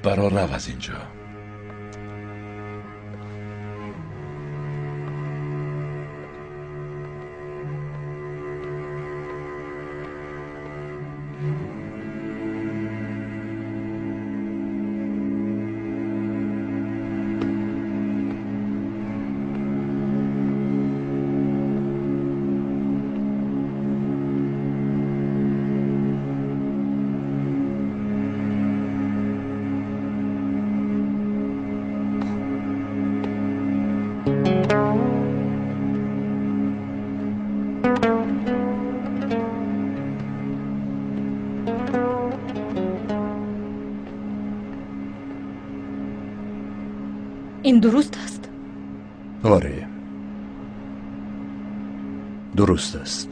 Баро, рав аз инҷо. Ин дуруст аст? Оре, дуруст аст.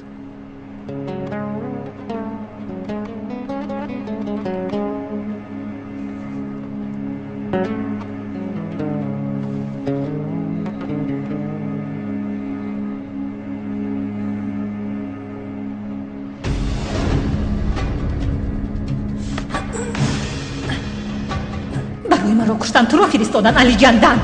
Барои маро куштан туро фиристодан, Алиҷандан.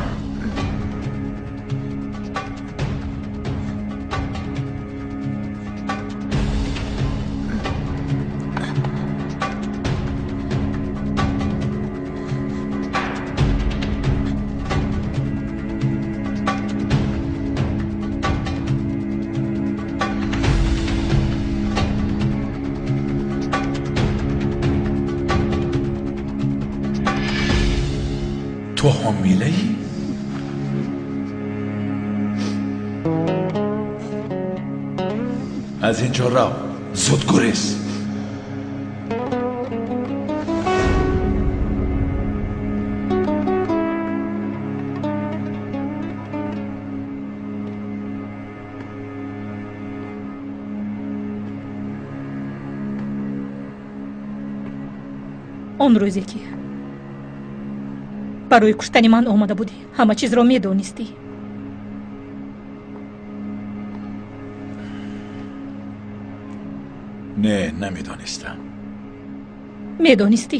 تو حامله‌ای؟ از اینجا رو، زود گریز. Он рӯзе ки барои куштани ман омада будӣ, ҳама чизро медонистӣ. Не, намедонистам. Медонистӣ.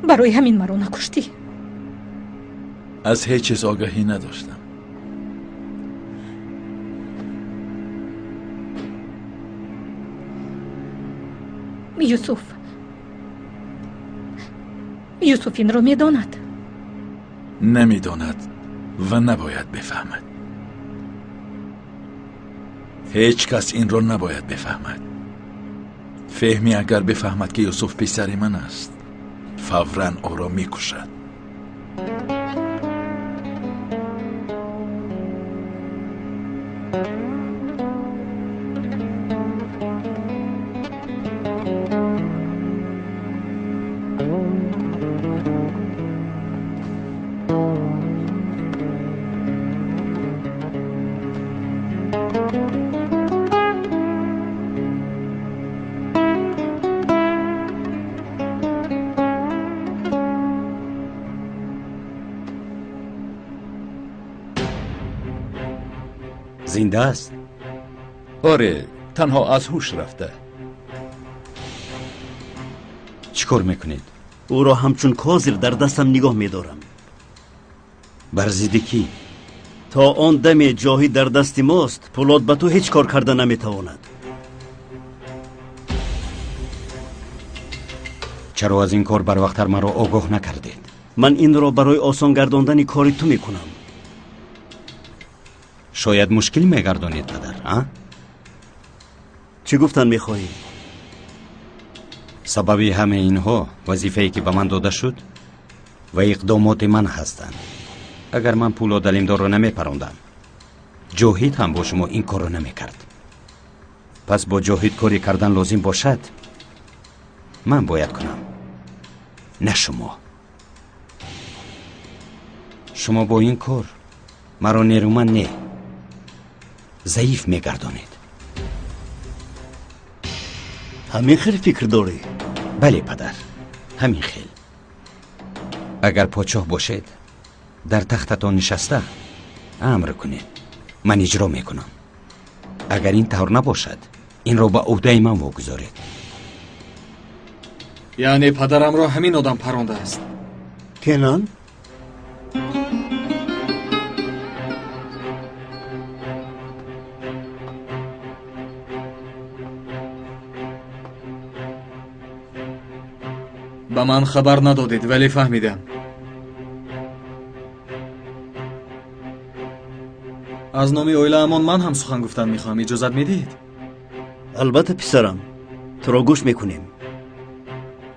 Барои ҳамин маро накуштӣ. Аз ҳеҷ чиз огаҳӣ надоштам. Юсуф, Юсуф инро медонад. Намедонад ва набояд бифаҳмад. Ҳеҷ кас инро набояд бифаҳмад. Феҳмӣ агар бифаҳмад ки Юсуф писари ман аст, фавран ӯро мекушад. Зинда аст? Оре, танҳо аз ҳуш рафта. Чӣ кор мекунед? Ӯро ҳамчун козир дар дастам нигоҳ медорам. Бар зидди кӣ? То он даме Ҷоҳид дар дасти мост, Пулод ба ту ҳеҷ кор карда наметавонад. Чаро аз ин кор барвақттар маро огоҳ накардед? Ман инро барои осон гардондани кори ту мекунам. Шояд мушкил мегардонед, падар, а? Чӣ гуфтан мехоҳӣ? Сабаби ҳамаи инҳо вазифае ки ба ман дода шуд ва иқдомоти ман ҳастанд. Агар ман Пулод Алимдорро намепарондам, Ҷоҳид ҳам бо шумо ин корро намекард. Пас бо Ҷоҳид коре кардан лозим бошад, ман бояд кунам, на шумо. Шумо бо ин кор маро нерӯманд не, заиф мегардонед. Ҳамин хел фикр дорӣ? Бале, падар, ҳамин хел. Агар подшоҳ бошед, дар тахтатон нишаста амр кунед, ман иҷро мекунам. Агар ин тавр набошад, инро ба ӯҳдаи ман вогузоред. Яъне падарамро ҳамин одам парондааст. Кенан? Ба ман хабар надодед, вале фаҳмидам. Аз номи оилаамон ман ҳам сухан гуфтан мехоҳам. Иҷозат медиҳед? Албатта, писарам, туро гӯш мекунем.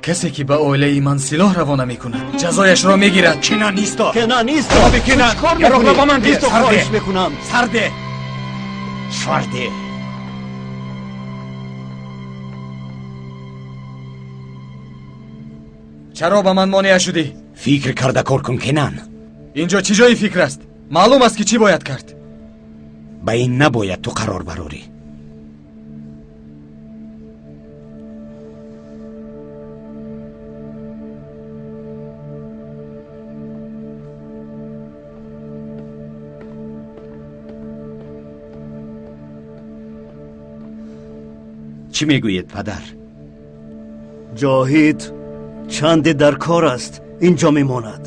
Касе ки ба оилаи ман силоҳ равона мекунад, ҷазояшро мегирад. Кенан, исто! Кенан, исто! Оби Кенан! Яроқро ба ман деҳ! Исто, хоҳиш мекунам! Сарде! Сарде! Чаро ба ман монеа шудӣ? Фикр карда кор кун, Кенан. Инҷо чӣ ҷои фикр аст? Маълум аст ки чӣ бояд кард. Ба ин набояд ту қарор барорӣ. Чӣ мегӯед, падар? Ҷоҳид чанде дар кор аст, инҷо мемонад.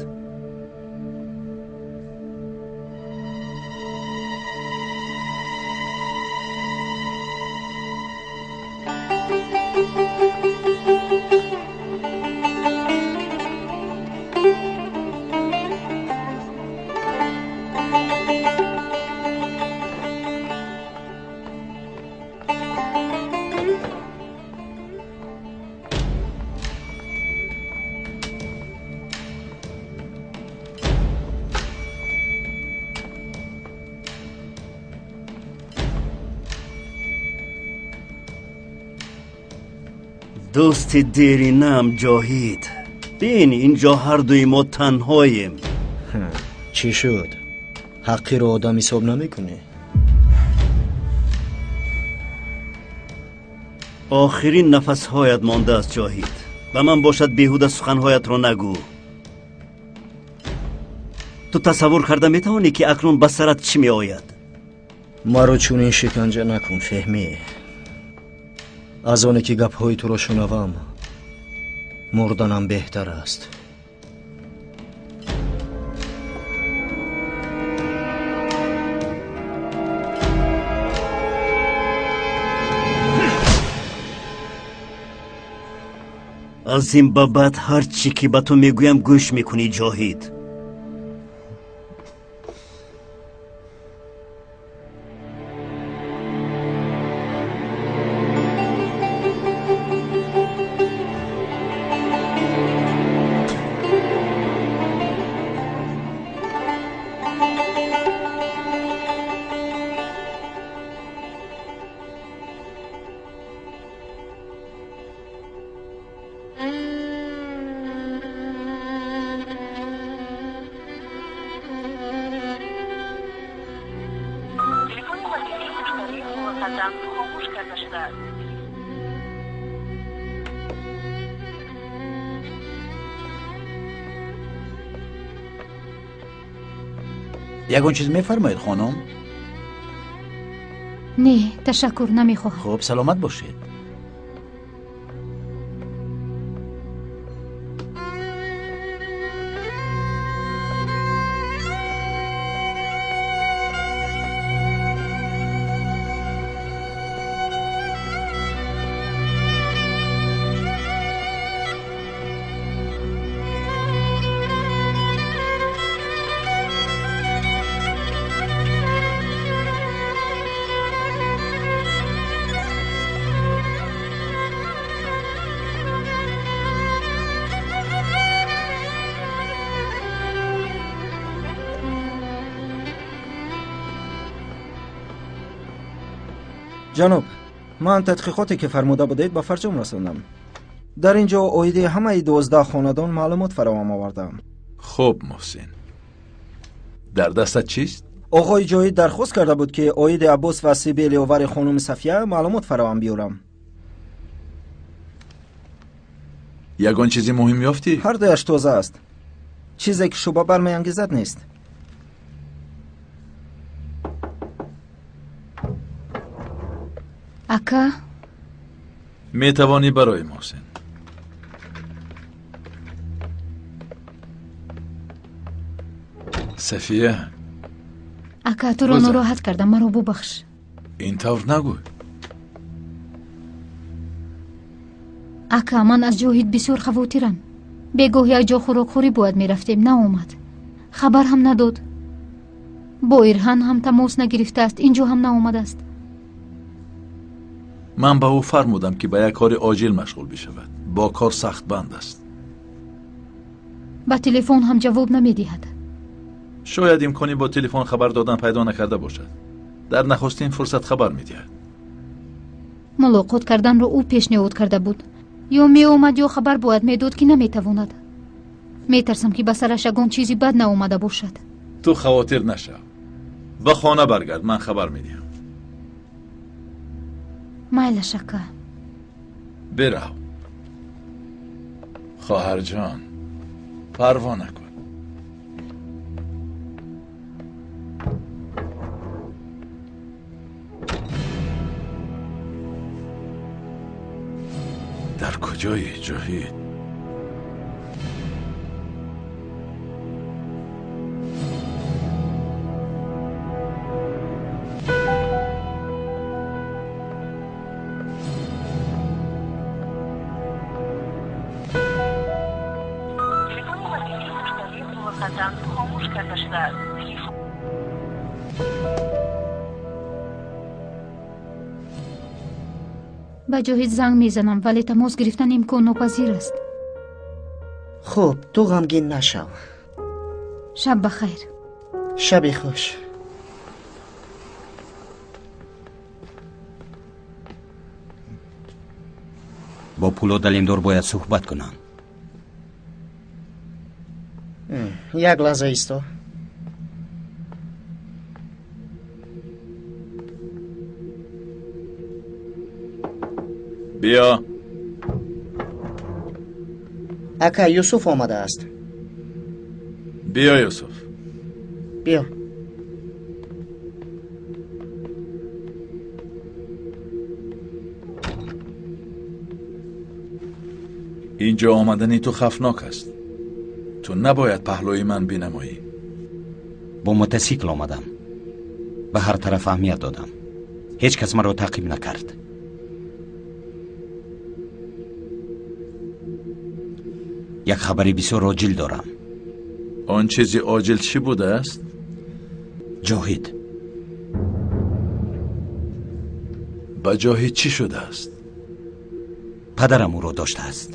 Дӯсти деринам Ҷоҳид, бин, инҷо ҳардуи мо танҳоем. Чӣ шуд? Ҳаққиро одам ҳисоб намекунӣ? Охирин нафасҳоят мондааст, Ҷоҳид. Ба ман бошад беҳуда суханҳоятро нагӯ. Ту тасаввур карда метавонӣ, ки акнун ба сарат чӣ меояд? Маро чунин шиканҷа накун, Феҳмӣ. Аз оне ки гапҳои туро шунавам, мурданам беҳтар аст. Аз ин ба баъд ҳар чӣ ки ба ту мегӯям гӯш мекунӣ, Ҷоҳид. Ягон чиз мефармоед, хонум? Не, ташаккур, намехоҳам. Хуб, саломат бошед. Ҷаноб, ман тадқиқоте ки фармуда будед ба фарҷом расондам. Дар ин ҷо оиди ҳамаи 12 хонадон маълумот фароҳам овардам. Хуб, Муҳсин, дар дастат чист? Оғои Ҷоҳид дархост карда буд, ки оиди Аббос ва Сибел ёвари хонуми Сафия маълумот фароҳам биёрам. Ягон чизи муҳим ёфтӣ? Ҳар дуяш тоза аст. Чизе ки шубҳа бармеангезад нест. Ака? Метавонӣ барои, Муҳсин. Сафия. Ака, туро нороҳат кардам, маро бубахш. Ин тавр нагӯй. Ака, ман аз Ҷоҳид бисёр хавотирам. Бегоҳ як ҷо хӯрокхӯрӣ бояд мерафтем, наомад. Хабар ҳам надод. Бо Ирҳан ҳам тамос нагирифтааст, ин ҷо ҳам наомадааст. Ман ба ӯ фармудам, ки ба як кори оҷил машғул бишавад. Бо кор сахт банд аст. Ба телефон ҳам ҷавоб намедиҳад. Шояд имкони бо телефон хабар додан пайдо накарда бошад. Дар нахустин фурсат хабар медиҳад. Мулоқот карданро ӯ пешниҳод карда буд. Ё меомад, ё хабар бояд медод, ки наметавонад. Метарсам, ки ба сараш ягон чизи бад наомада бошад. Ту хавотир нашав. Ба хона баргард, ман хабар медиҳам. Майлаш, ака. Бирав. Хоҳарҷон, парво накун. Дар куҷои Ҷоҳид? Ба Ҷоҳид занг мезанам, вале тамос гирифтан имконнопазир аст. Хуб, ту ғамгин нашав. Шаб ба хайр. Шаби хуш. Бо Пулод Алимдор бояд суҳбат кунам. Як лаҳза исто. Биё. Ака, Юсуф омадааст. Биё, Юсуф. Биё. Инҷо омадани ту хавфнок аст. Ту набояд паҳлӯи ман бинамоӣ. Бо мотосикл омадам. Ба ҳар тараф аҳамият додам. Ҳеҷ кас маро таъқиб накард. Як хабари бисёр оҷил дорам. Он чизи оҷил чӣ будааст? Ҷоҳид. Ба Ҷоҳид чӣ шудааст? Падарам ӯро доштааст.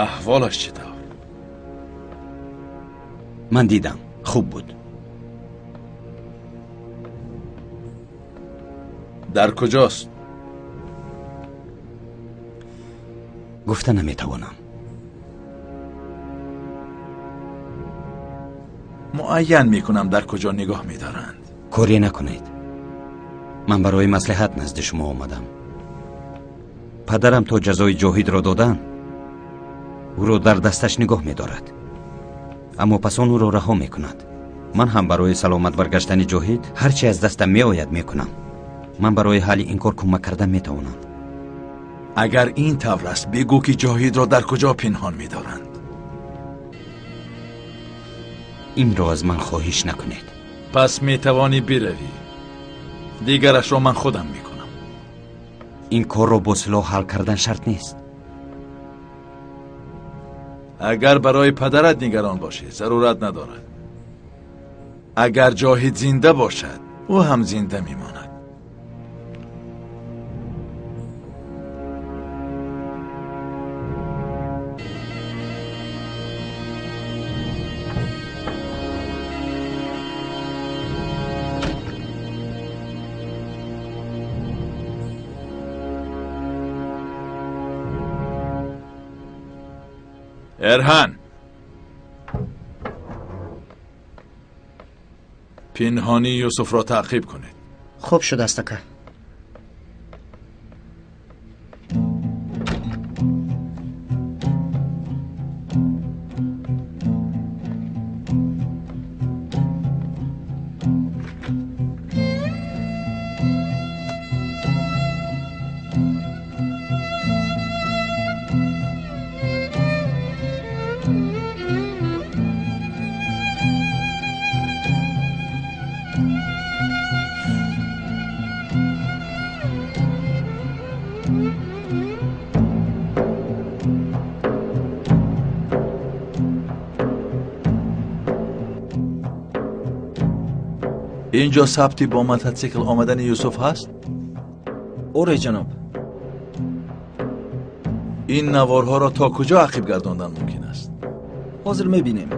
Аҳволаш чӣ тавр? Ман дидам, хуб буд. Дар куҷост? Гуфта наметавонам. Муайян мекунам, дар куҷо нигоҳ медоранд. Коре накунед. Ман барои маслиҳат назди шумо омадам. Падарам то ҷазои Ҷоҳидро додан, ӯро дар дасташ нигоҳ медорад. Аммо пас он ӯро раҳо мекунад. Ман ҳам барои саломат баргаштани Ҷоҳид ҳар чи аз дастам меояд мекунам. Ман барои ҳалли ин кор кӯмак кардан метавонам. Агар ин тавр аст, бигӯ, ки Ҷоҳидро дар куҷо пинҳон медоранд. Инро аз ман хоҳиш накунед. Пас метавонӣ биравӣ. Дигарашро ман худам мекунам. Ин корро бо силоҳ ҳал кардан шарт нест. Агар барои падарат нигарон бошӣ, зарурат надорад. Агар Ҷоҳид зинда бошад, ӯ ҳам зинда мемонад. Эрҳан, пинҳонӣ Юсуфро таъқиб кунед. Хуб шудааст, ака. Инҷо сабти бо мотосикл омадани Юсуф ҳаст? Оре, ҷаноб. Ин наворҳоро то куҷо ақиб гардондан мумкин аст? Ҳозир мебинем.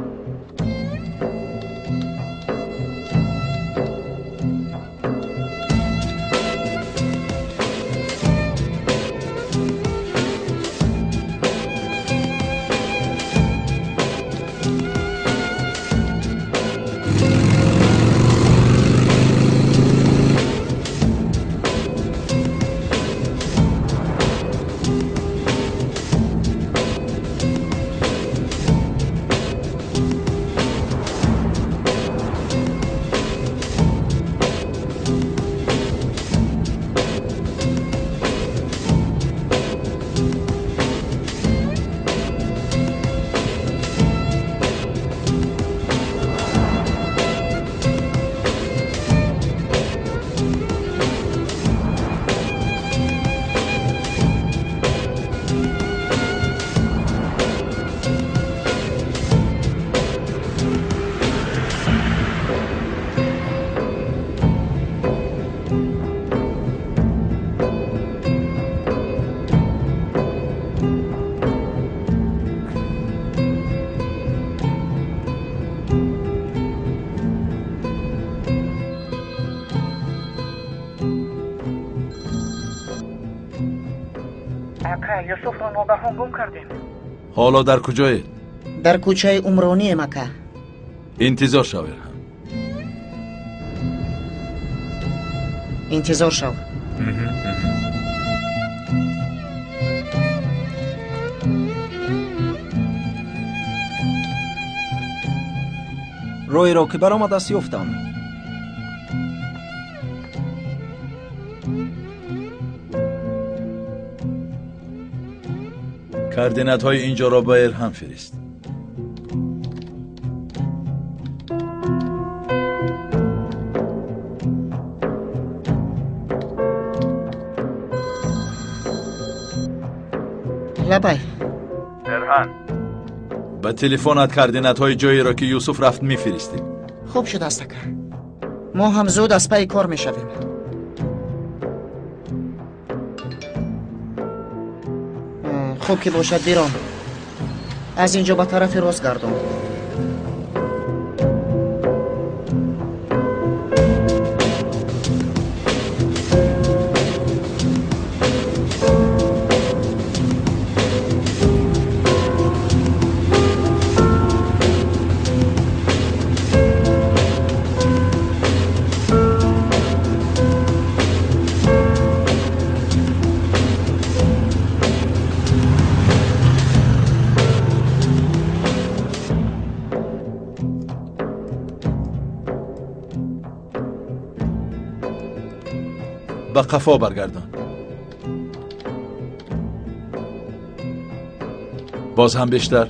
Юсуфро ногаҳон гум кардем. Ҳоло дар куҷоед? Дар кӯчаи Умронием, ака. Интизор шав, Ирҳам. Интизор шав. Роҳеро ки баромадааст ёфтам. Координатҳои инҷоро ба Ирҳам фирист. Лабай. Ирҳан, ба телефонат координатҳои ҷоеро ки Юсуф рафт мефиристем. Хуб шудааст, ака. Мо ҳам зуд аз пайи кор мешавем. Хуб ки бошад, бирон. Аз инҷо ба тарафи рост гардон. Ба қафо баргардон. Боз ҳам бештар.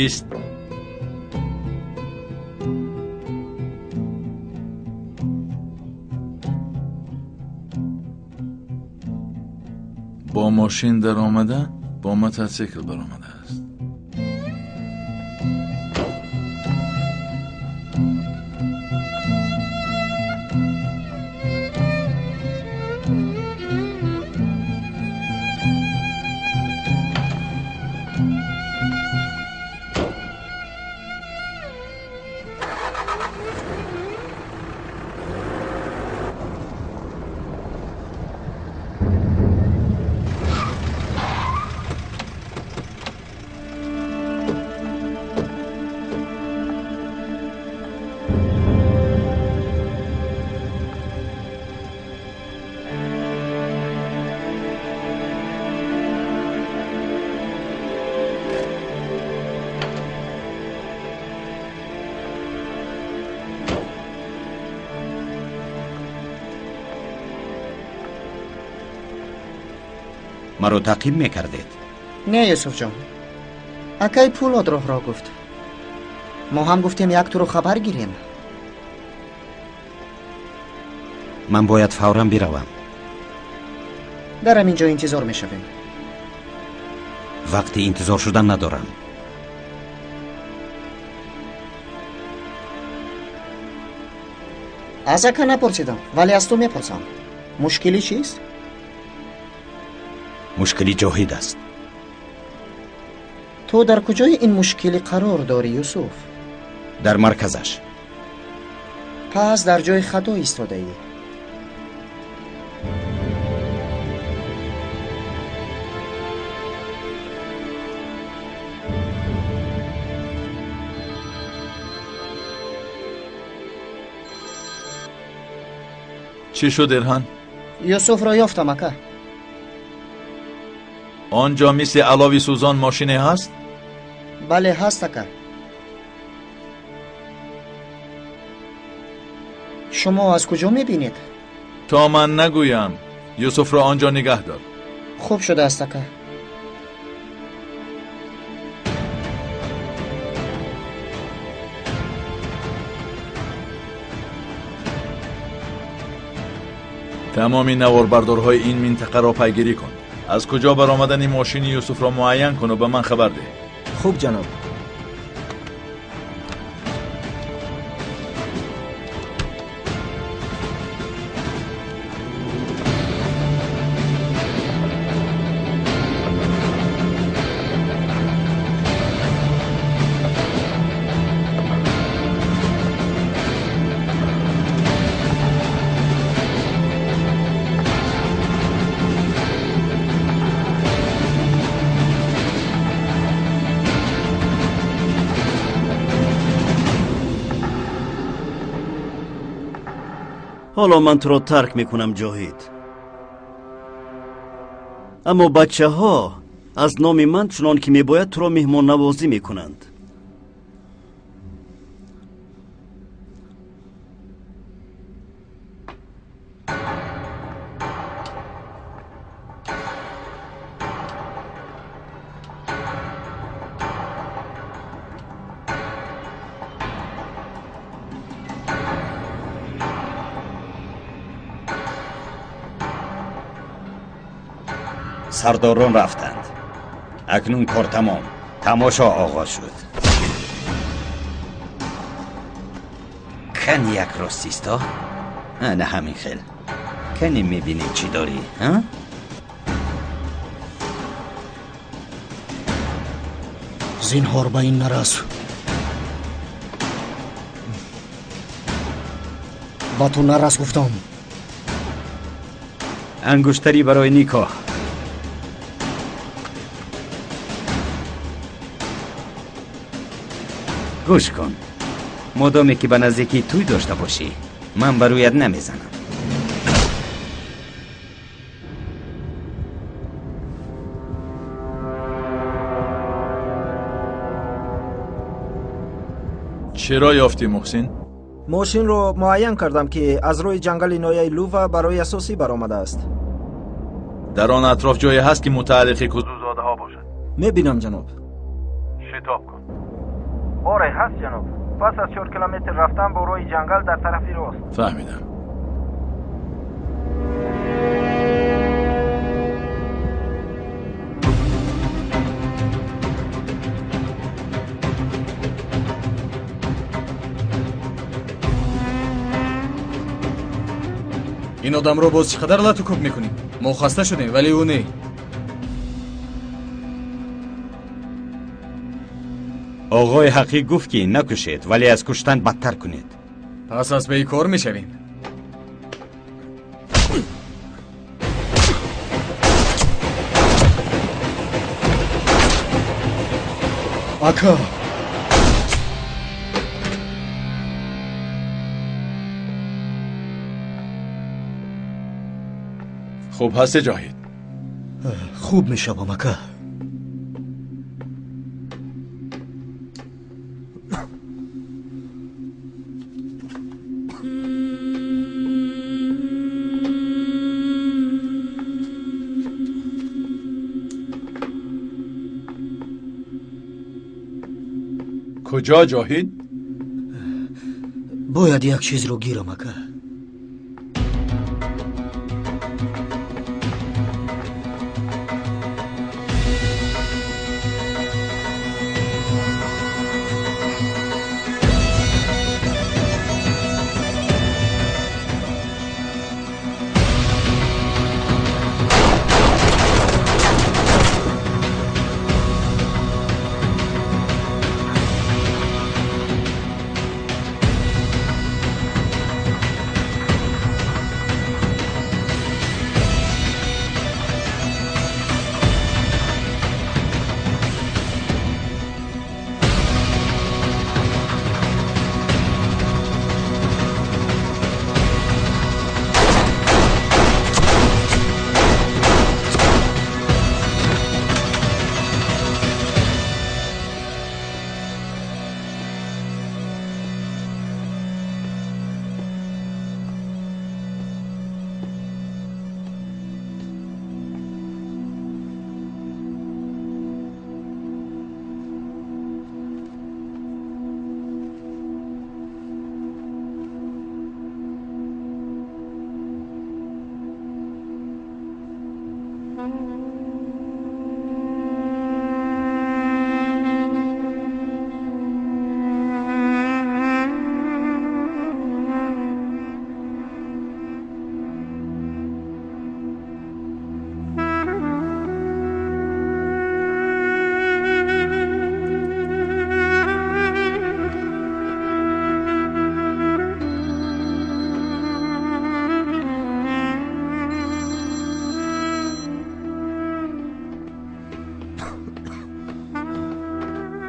Ист. Бо мошин даромада, бо мотосикл баромадааст. Маро таъқиб мекардед? Не, Юсуфҷон. Акай Пулод роҳро гуфт. Мо ҳам гуфтем як туро хабар гирем. Ман бояд фавран биравам. Дар ҳамин ҷо интизор мешавем. Вақти интизор шудан надорам. Аз ака напурсидам, вале аз ту мепурсам. Мушкилӣ чист? Мушкили Ҷоҳид аст. Ту дар куҷои ин мушкилӣ қарор дорӣ, Юсуф? Дар марказаш. Пас дар ҷои хато истодаӣ. Чӣ шуд, Ирҳан? Юсуфро ёфтам, ака. Он ҷо мисли алови сӯзон мошине ҳаст? Бале, ҳаст, ака. Шумо аз куҷо мебинед? То ман нагӯям, Юсуфро он ҷо нигаҳ дор. Хуб шудааст, ака. Тамоми наворбардорҳои ин минтақаро пайгирӣ кун. Аз куҷо баромадани мошини Юсуфро муайян куну ба ман хабар деҳ. Хуб, ҷаноб. Ҳоло ман туро тарк мекунам, Ҷоҳид, аммо бачаҳо аз номи ман чунон ки мебояд туро меҳмоннавозӣ мекунанд. Сардорон рафтанд. Акнун кор тамом, тамошо оғоз шуд. Кани як ростисто? Ана ҳамин хел. Кани мебинем чӣ дорӣ, ҳа? Зинҳор ба ин нарас. Ба ту нарас гуфтам. Ангуштарӣ барои никоҳ. Гӯш кун, модоме ки ба наздикӣ тӯй дошта бошӣ, ман ба рӯят намезанам. Чиро ёфтӣ, Муҳсин? Мошинро муайян кардам, ки аз рӯи ҷангали ноҳияи Лува барои асосӣ баромадааст. Дар он атроф ҷое ҳаст, ки мутааллиқи Кузузодаҳо бошад? Мебинам, ҷаноб. Шитоб кун. Оре, ҳаст, ҷаноб. Пас аз 4 километр рафтан бо роҳи ҷангал дар тарафи рост. Фаҳмидам. Ин одамро боз чӣ қадар лату кӯб мекунем? Мо хаста шудем, вале ӯ не. Оғои ҳақӣ гуфт, ки накушед, вале аз куштан бадтар кунед. Пас аз бекор мешавем. Ака! Хуб ҳасти, Ҷоҳид? Хуб мешавам, ака. Куҷо, Ҷоҳид? Бояд як чизро гирам, ака.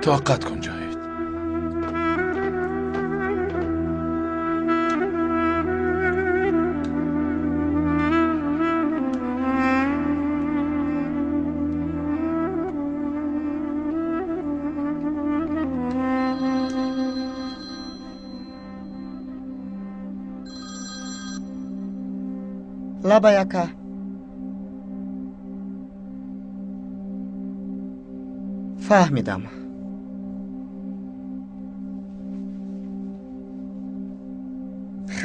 Тоқат кун, Ҷоҳид. Лабай, ака. Фаҳмидам.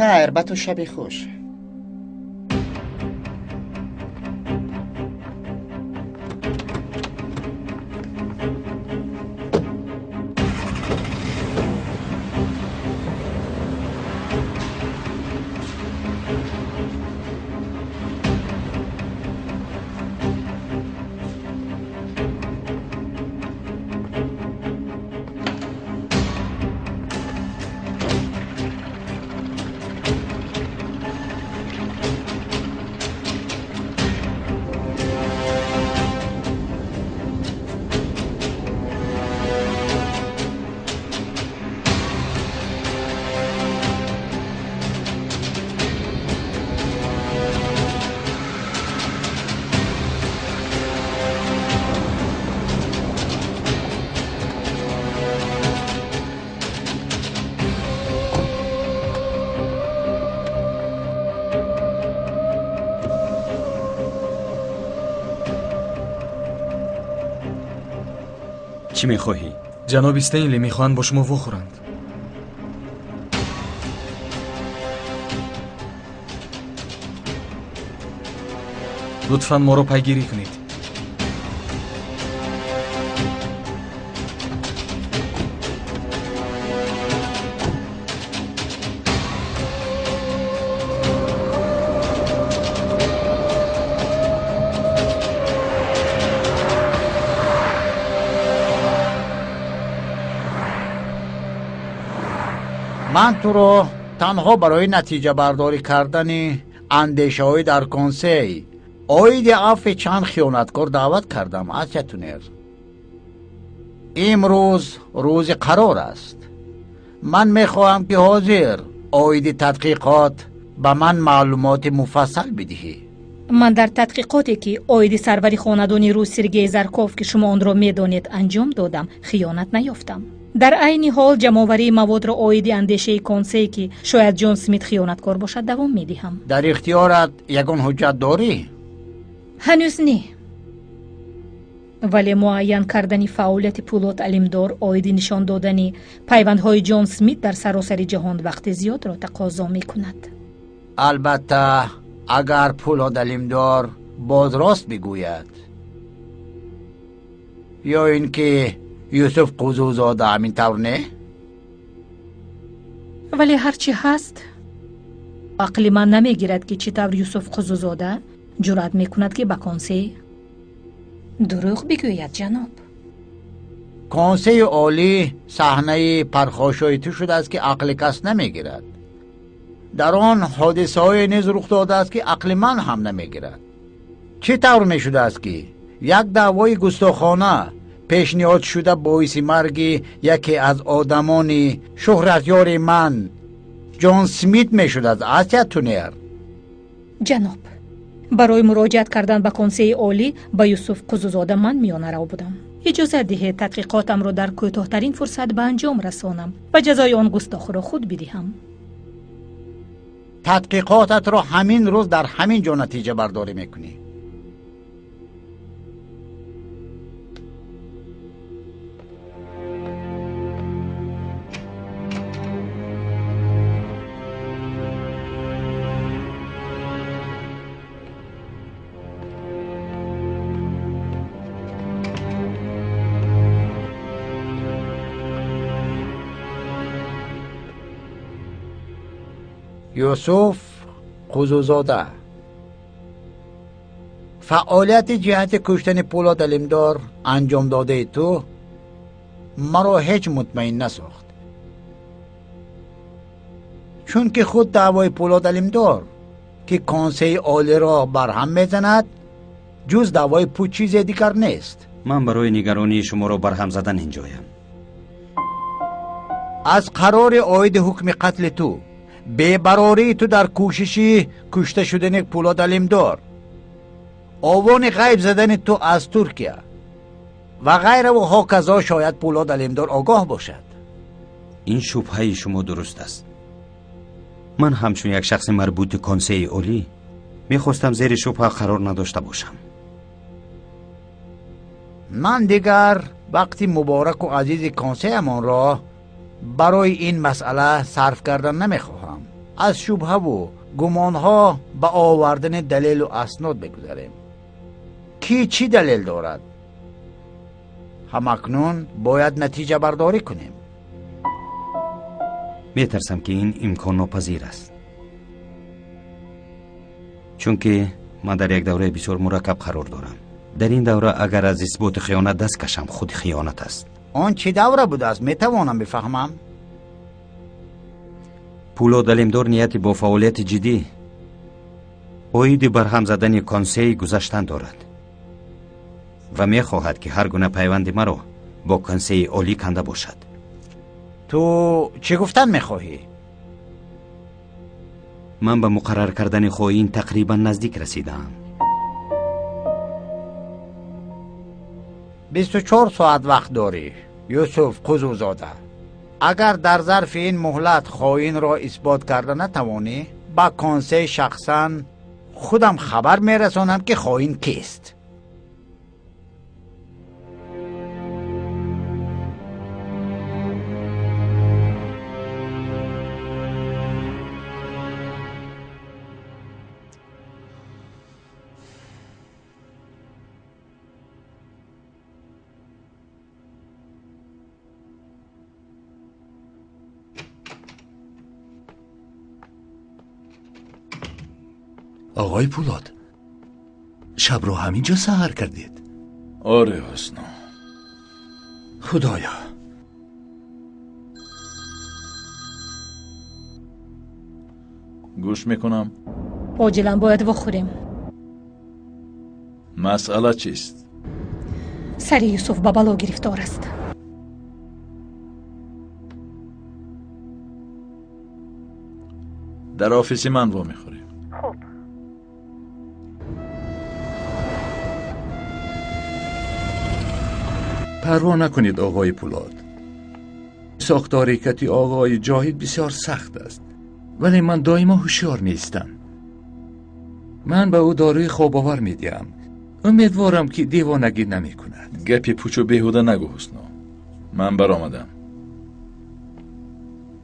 Хайр, ба ту шаби хуш. Чӣ мехоҳӣ? Ҷаноби Стенли мехоҳанд бо шумо вохӯранд. Лутфан моро пайгирӣ кунед. Ман туро танҳо барои натиҷабардорӣ кардани андешаҳои дар консей оиди афви чанд хиёнаткор даъват кардам, Асия Тунер. Имрӯз рӯзи қарор аст. Ман мехоҳам, ки ҳозир оиди тадқиқот ба ман маълумоти муфассал бидиҳӣ. Ман дар тадқиқоте, ки оиди сарвари хонадони рус Сергей Зарков, ки шумо онро медонед, анҷом додам, хиёнат наёфтам. Дар айни ҳол ҷамъоварии маводро оиди андешаи консей, ки шояд Ҷон Смит хиёнаткор бошад, давом медиҳам. Дар ихтиёрат ягон ҳуҷҷат дорӣ? Ҳанӯз не, вале муайян кардани фаъолияти Пулод Алимдор оиди нишон додани пайвандҳои Ҷон Смит дар саросари ҷаҳон вақти зиёдро тақозо мекунад. Албатта, агар Пулод Алимдор боз рост бигӯяд, ё ин ки Юсуф Қузузода, ҳамин тавр не? Вале ҳарчи ҳаст, ақли ман намегирад, ки чӣ тавр Юсуф Қузузода ҷуръат мекунад, ки ба консей дурӯғ бигӯяд, ҷаноб. Консеи олӣ саҳнаи пархошои ту шудааст, ки ақли кас намегирад. Дар он ҳодисаҳое низ рух додааст, ки ақли ман ҳам намегирад. Чӣ тавр мешудааст, ки як даъвои густохона пешниҳод шуда боиси марги яке аз одамони шӯҳратёри ман Ҷон Смит мешудааст, Асия Тунер? Ҷаноб, барои муроҷиат кардан ба консеи олӣ ба Юсуф Қузузода ман миёнарав будам. Иҷозат диҳед тадқиқотамро дар кӯтоҳтарин фурсат ба анҷом расонам ва ҷазои он густохро худ бидиҳам. Тадқиқотатро ҳамин рӯз дар ҳамин ҷо натиҷабардорӣ мекунӣ. Юсуф Қузузода, фаъолияти ҷиҳати куштани Пулод Алимдор анҷом додаи ту маро ҳеҷ мутмаин насохт, чунки худ даъвои Пулод Алимдор, ки Консеи Олиро барҳам мезанад, ҷуз даъвои пуч чизе дигар нест. Ман барои нигаронии шуморо барҳам задан инҷоям. Аз қарори оиди ҳукми қатли ту, бебарории ту дар кӯшиши кушта шудани Пулод Алимдор, овони ғайб задани ту аз Туркия ва ғайраву ҳоказо шояд Пулод Алимдор огоҳ бошад. Ин шубҳаи шумо дуруст аст. Ман ҳамчун як шахси марбути Консеи Олӣ мехостам зери шубҳа қарор надошта бошам. Ман дигар вақти мубораку азизи консеямонро барои ин масъала сарф кардан намехоҳам. Аз шубҳаву гумонҳо ба овардани далелу аснод бигузарем. Кӣ чӣ далел дорад? Ҳамакнун бояд натиҷабардорӣ кунем. Метарсам, ки ин имконнопазир аст, чунки ман дар як давраи бисёр мураккаб қарор дорам. Дар ин давра агар аз исботи хиёнат даст кашам, худ хиёнат аст. Он чӣ давра будааст, метавонам бифаҳмам? Пулод Алимдор нияти бо фаъолияти ҷиддӣ оиди барҳам задани консей гузаштан дорад ва мехоҳад, ки ҳар гуна пайванди маро бо Консеи Олӣ канда бошад. Ту чӣ гуфтан мехоҳӣ? Ман ба муқаррар кардани хоин тақрибан наздик расидаам. 24 соат вақт дорӣ, Юсуф Қузузода. Агар дар зарфи ин муҳлат хоинро исбот карда натавонӣ, ба консей шахсан худам хабар мерасонам, ки хоин кист. آقای پولاد، شب رو همینجا سحر کردید؟ آره حسنا. خدایا. گوش میکنم. عاجلا باید بخوریم. مسئله چیست؟ سر یوسف به بلا گرفتار است. در office من وا میخوریم. خوب. پروا نکنید آقای پولاد. ساختار کتی آقای جاهید بسیار سخت است، ولی من دائما هوشیار میستم. من به او داروی خواب آور میدیم. امیدوارم که دیوانگی نمی کند. گپی پوچو بیهوده نگو حسنا. من برآمدم.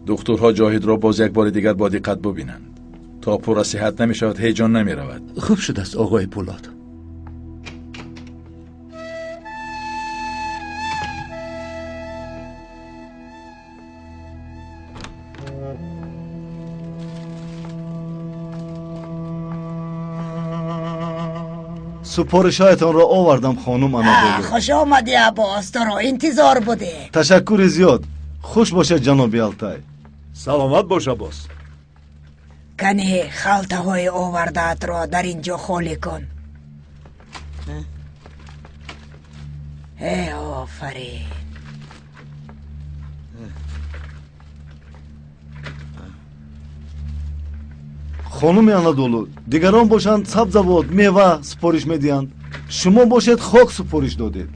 دکترها جاهید را باز یک بار دیگر با دقت ببینند. تا پورا صحت نمی شود هیجان نمی رود. خوب شده است آقای پولاد. Супоришҳоятонро овардам, хонум Анадолу. Хуш омадӣ, Аббос, туро интизор будем. Ташаккури зиёд. Хуш бошед, ҷаноби Алтай. Саломат бош, Аббос. Кани халтаҳои овардаатро дар ин ҷо холӣ кун. Э, офарин. Хонуми Анадолу, дигарон бошанд сабзавот, мева супориш медиҳанд, шумо бошед хок супориш додед.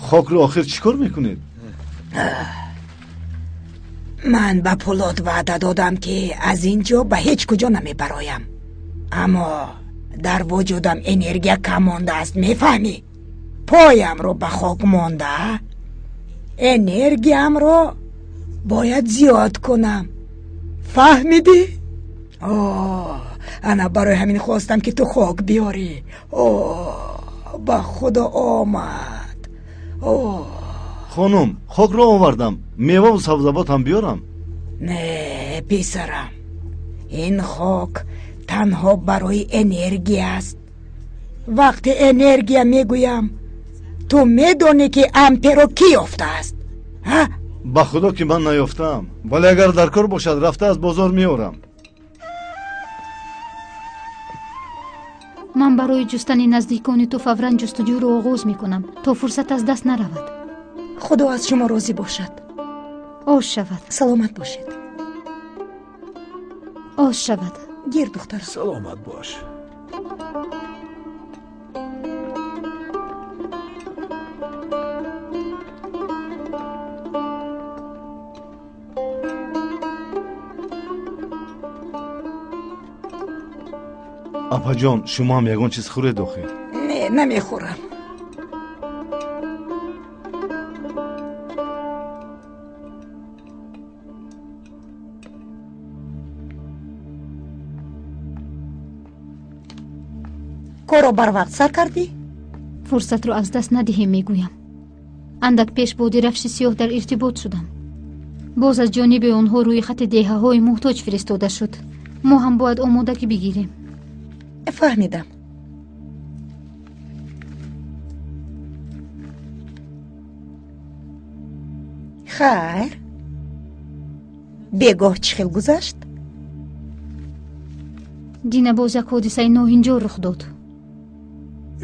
Хокро охир чӣ кор мекунед? Ман ба Пулод ваъда додам, ки аз ин ҷо ба ҳеҷ куҷо намебароям, аммо дар вуҷудам энергия кам мондааст, мефаҳмӣ? Поямро ба хок монда, энергиямро бояд зиёд кунам. Фаҳмидӣ? О, ана барои ҳамин хостам, ки ту хок биёрӣ. О, ба худо омад. О, хонум, хокро овардам, меваву сабзавот ҳам биёрам? Не, писарам, Ин хок танҳо барои энергия аст. Вақте энергия мегӯям, ту медонӣ, ки амперо кӣ ёфтааст? Ҳа? Ба худо, ки ман наёфтаам, вале агар дар кор бошад, рафта аз бозор меорам. Ман барои ҷустани наздикони ту фавран ҷустуҷӯро оғоз мекунам, то фурсат аз даст наравад. Худо аз шумо розӣ бошад. Ош шавад. Саломат бошед. Ош шавад. Гир, духтарам. Саломат бош. Апаҷон, шумо ҳам ягон чиз хӯред охир. Не, намехӯрам. Корро барвақт сар кардӣ? Фурсатро аз даст надиҳем, мегӯям. Андак пеш бо дирафши сиёҳ дар иртибот шудам. Боз аз ҷониби онҳо рӯи хати деҳаҳои муҳтоҷ фиристода шуд. Мо ҳам бояд омодагӣ бигирем. Фаҳмидам. Хайр, бегоҳ чӣ хел гузашт? Дина боз як ҳодисаи ноҳинҷор рух дод.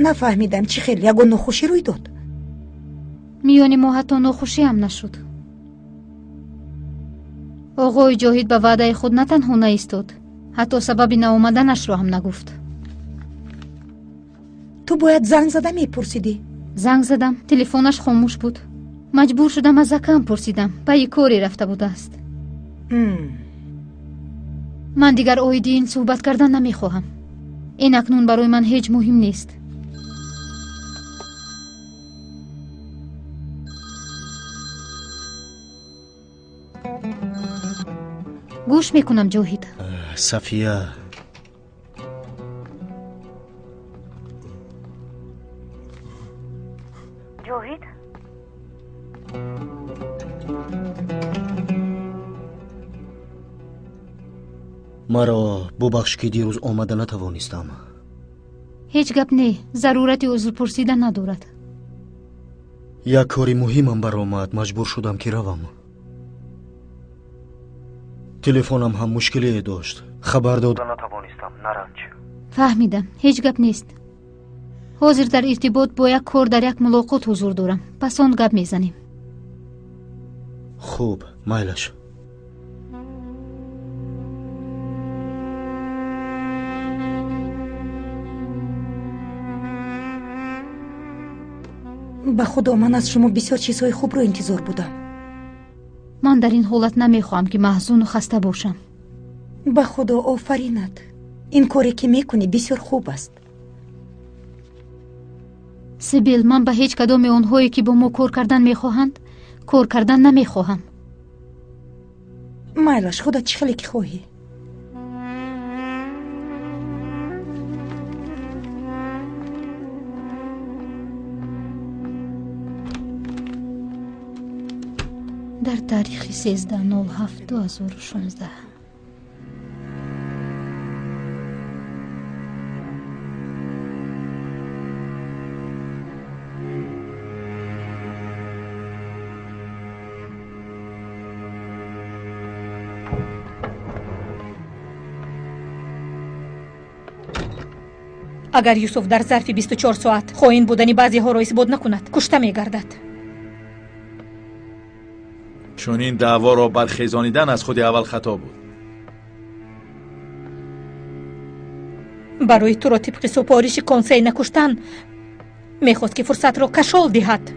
Нафаҳмидам, чӣ хел? Ягон нохушӣ рӯй дод? Миёни мо ҳатто нохушиам нашуд. Оғои Ҷоҳид ба ваъдаи худ на танҳо наистод, ҳатто сабаби наомаданашро ҳам нагуфт. Ту бояд занг зада мепурсидӣ. Занг задам, телефонаш хомӯш буд. Маҷбур шудам, аз акам пурсидам, пайи коре рафта будааст. Ман дигар оиди ин суҳбат кардан намехоҳам. Ин акнун барои ман ҳеҷ муҳим нест. Гӯш мекунам, Ҷоҳид. Сафия, Ҷоҳид? Маро бубахш, ки дирӯз омада натавонистам. Ҳеҷ гап не, зарурати узрпурсида надорад. Як кори муҳимам баромад, маҷбур шудам, ки равам. Телефонам ҳам мушкилие дошт, хабар дода натавонистам, наранҷ. Фаҳмидам, ҳеҷ гап нест. Ҳозир дар иртибот бо як кор дар як мулоқот ҳузур дорам, пас он гап мезанем. Хуб, майлаш. Ба худо, ман аз шумо бисёр чизҳои хубро интизор будам. Ман дар ин ҳолат намехоҳам, ки маҳзуну хаста бошам. Ба худо, офаринат. Ин коре, ки мекунӣ, бисёр хуб аст. Сибил, ман ба ҳеҷ кадоми онҳое, ки бо мо кор кардан мехоҳанд, кор кардан намехоҳам. Майлаш, худат чӣ хеле ки хоҳӣ. Дар таърихи 13.07.2016. Агар Юсуф дар зарфи 24 соат хоин будани баъзеҳоро исбот накунад, кушта мегардад. Чунин даъворо бархезонидан аз худи аввал хато буд. Барои туро тибқи супориши консей накуштан мехост, ки фурсатро кашол диҳад.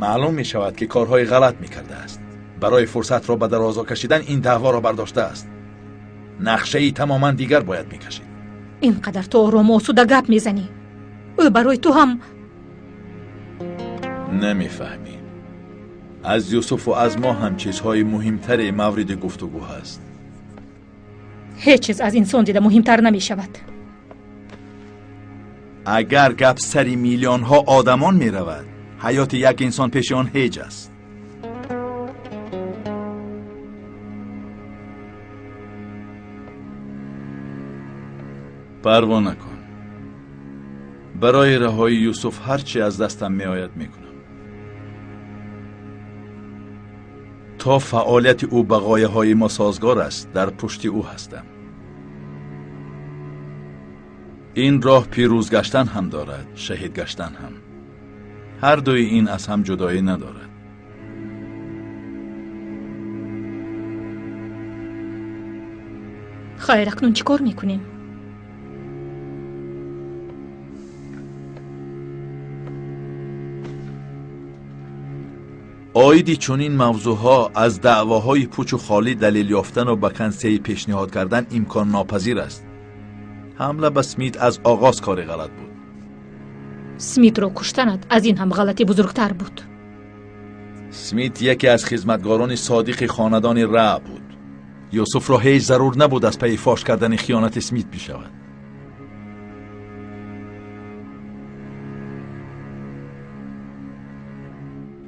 Маълум мешавад, ки корҳои ғалат мекардааст. Барои фурсатро ба дарозо кашидан ин даъворо бардоштааст. Нақшаи тамоман дигар бояд мекашид. Ин қадар ту орому осуда гап мезанӣ. Ӯ барои ту ҳам намефаҳмӣ. Аз Юсуфу аз мо ҳам чизҳои муҳимтаре мавриди гуфтугӯ ҳаст. Ҳеҷ чиз аз инсон дида муҳимтар намешавад. Агар гап сари миллионҳо одамон меравад, ҳаёти як инсон пеши он ҳеҷ аст. Парво накун. Барои раҳоии Юсуф ҳар чӣ аз дастам меояд мекунам. То фаъолияти ӯ ба ғояҳои мо созгор аст, дар пушти ӯ ҳастам. Ин роҳ пирӯз гаштан ҳам дорад, шаҳид гаштан ҳам. Ҳар дуи ин аз ҳам ҷудоӣ надорад. Хайр, акнун чӣ кор мекунем? Оиди чунин мавзӯъҳо аз даъвоҳои пучу холӣ далел ёфтану ба консей пешниҳод кардан имконнопазир аст. Ҳамла ба Смит аз оғоз кори ғалат буд. Смитро куштанат аз ин ҳам ғалати бузургтар буд. Смит яке аз хизматгорони содиқи хонадони Ра буд. Юсуфро ҳеҷ зарур набуд аз пайи фош кардани хиёнати Смит бишавад.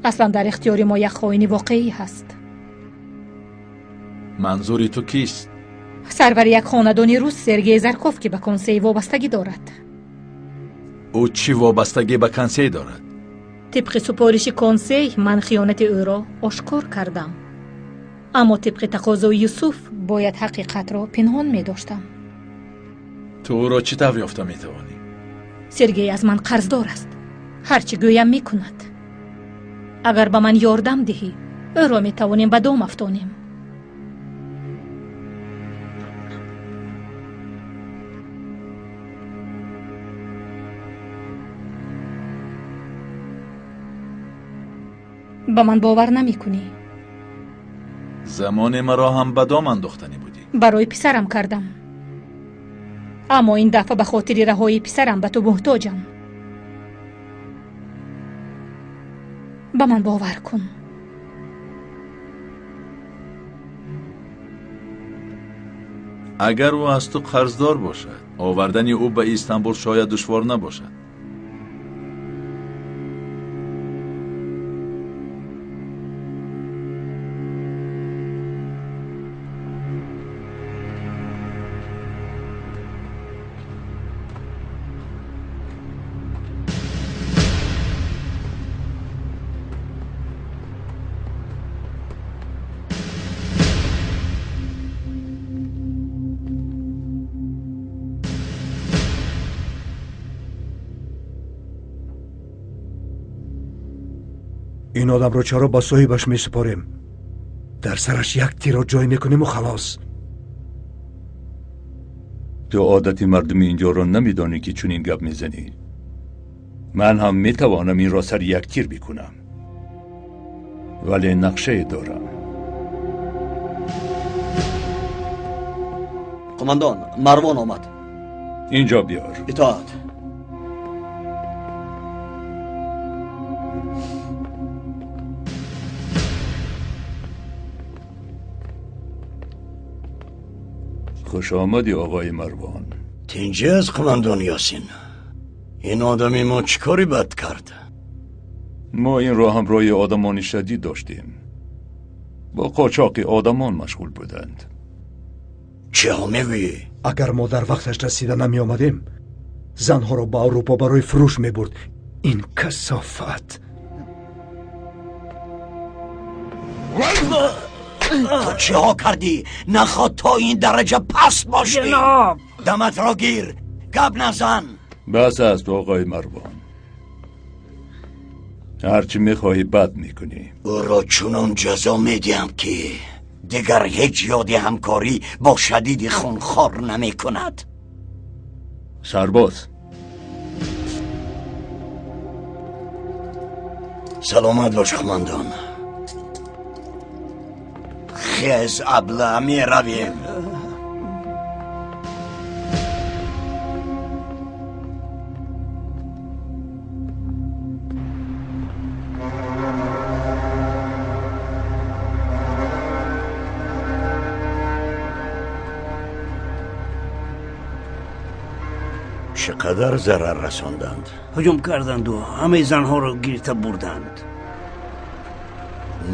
Аслан дар ихтиёри мо як хоини воқеӣ ҳаст. Манзури ту кист? Сарвари як хонадони рус Сергей Зарков, ки ба консей вобастагӣ дорад. Ӯ чӣ вобастагӣ ба консей дорад? Тибқи супориши консей ман хиёнати ӯро ошкор кардам. Аммо тибқи тақозои Юсуф бояд ҳақиқатро пинҳон медоштам. Ту ӯро чӣ тавр ёфта метавонӣ? Сергей аз ман қарздор аст. Ҳар чӣ гӯям мекунад. Агар ба ман ёрдам диҳӣ, ӯро метавонем ба дом афтонем. Ба ман бовар намекунӣ? Замоне маро ҳам ба дом андохтанӣ будӣ. Барои писарам кардам. Аммо ин дафъа ба хотири раҳоии писарам ба ту муҳтоҷам. Ба ман бовар кун. Агар ӯ аз ту қарздор бошад, овардани ӯ ба Истанбул шояд душвор набошад. Ин одамро чаро ба соҳибаш месупорем? Дар сараш як тирро ҷой мекунему халос. Ту одати мардуми инҷоро намедонӣ, ки чунин гап мезанӣ. Ман ҳам метавонам инро сари як тир бикунам, вале нақшае дорам. Қумандон, Марвон омад. Инҷо биёр. Итоат. Хуш омадӣ, оғои Марвон. Тинҷӣ аз қумандон Ёсин. Ин одами мо чӣ кори бад кард? Мо инро ҳамроҳи одамони шадид доштем. Бо қочоқи одамон машғул буданд. Чиҳо мегӯӣ? Агар мо дар вақташ расида намеомадем, занҳоро ба Аврупо барои фурӯш мебурд. Ин касофат. Ту чиҳо кардӣ? Наход то ин дараҷа паст бошӣ. Ҷаноб, даматро гир, гап назан. Бас аст, оғои Марвон. Ҳарчи мехоҳӣ бад мекунӣ. Ӯро чунон ҷазо медиҳам, ки дигар ҳеҷ ёди ҳамкорӣ бо шадиди хунхор намекунад. Сарбоз. Саломат бош, қумандон. Хез, абла, меравем. Чӣ қадар зарар расонданд? Ҳуҷум карданду ҳамаи занҳоро гирифта бурданд.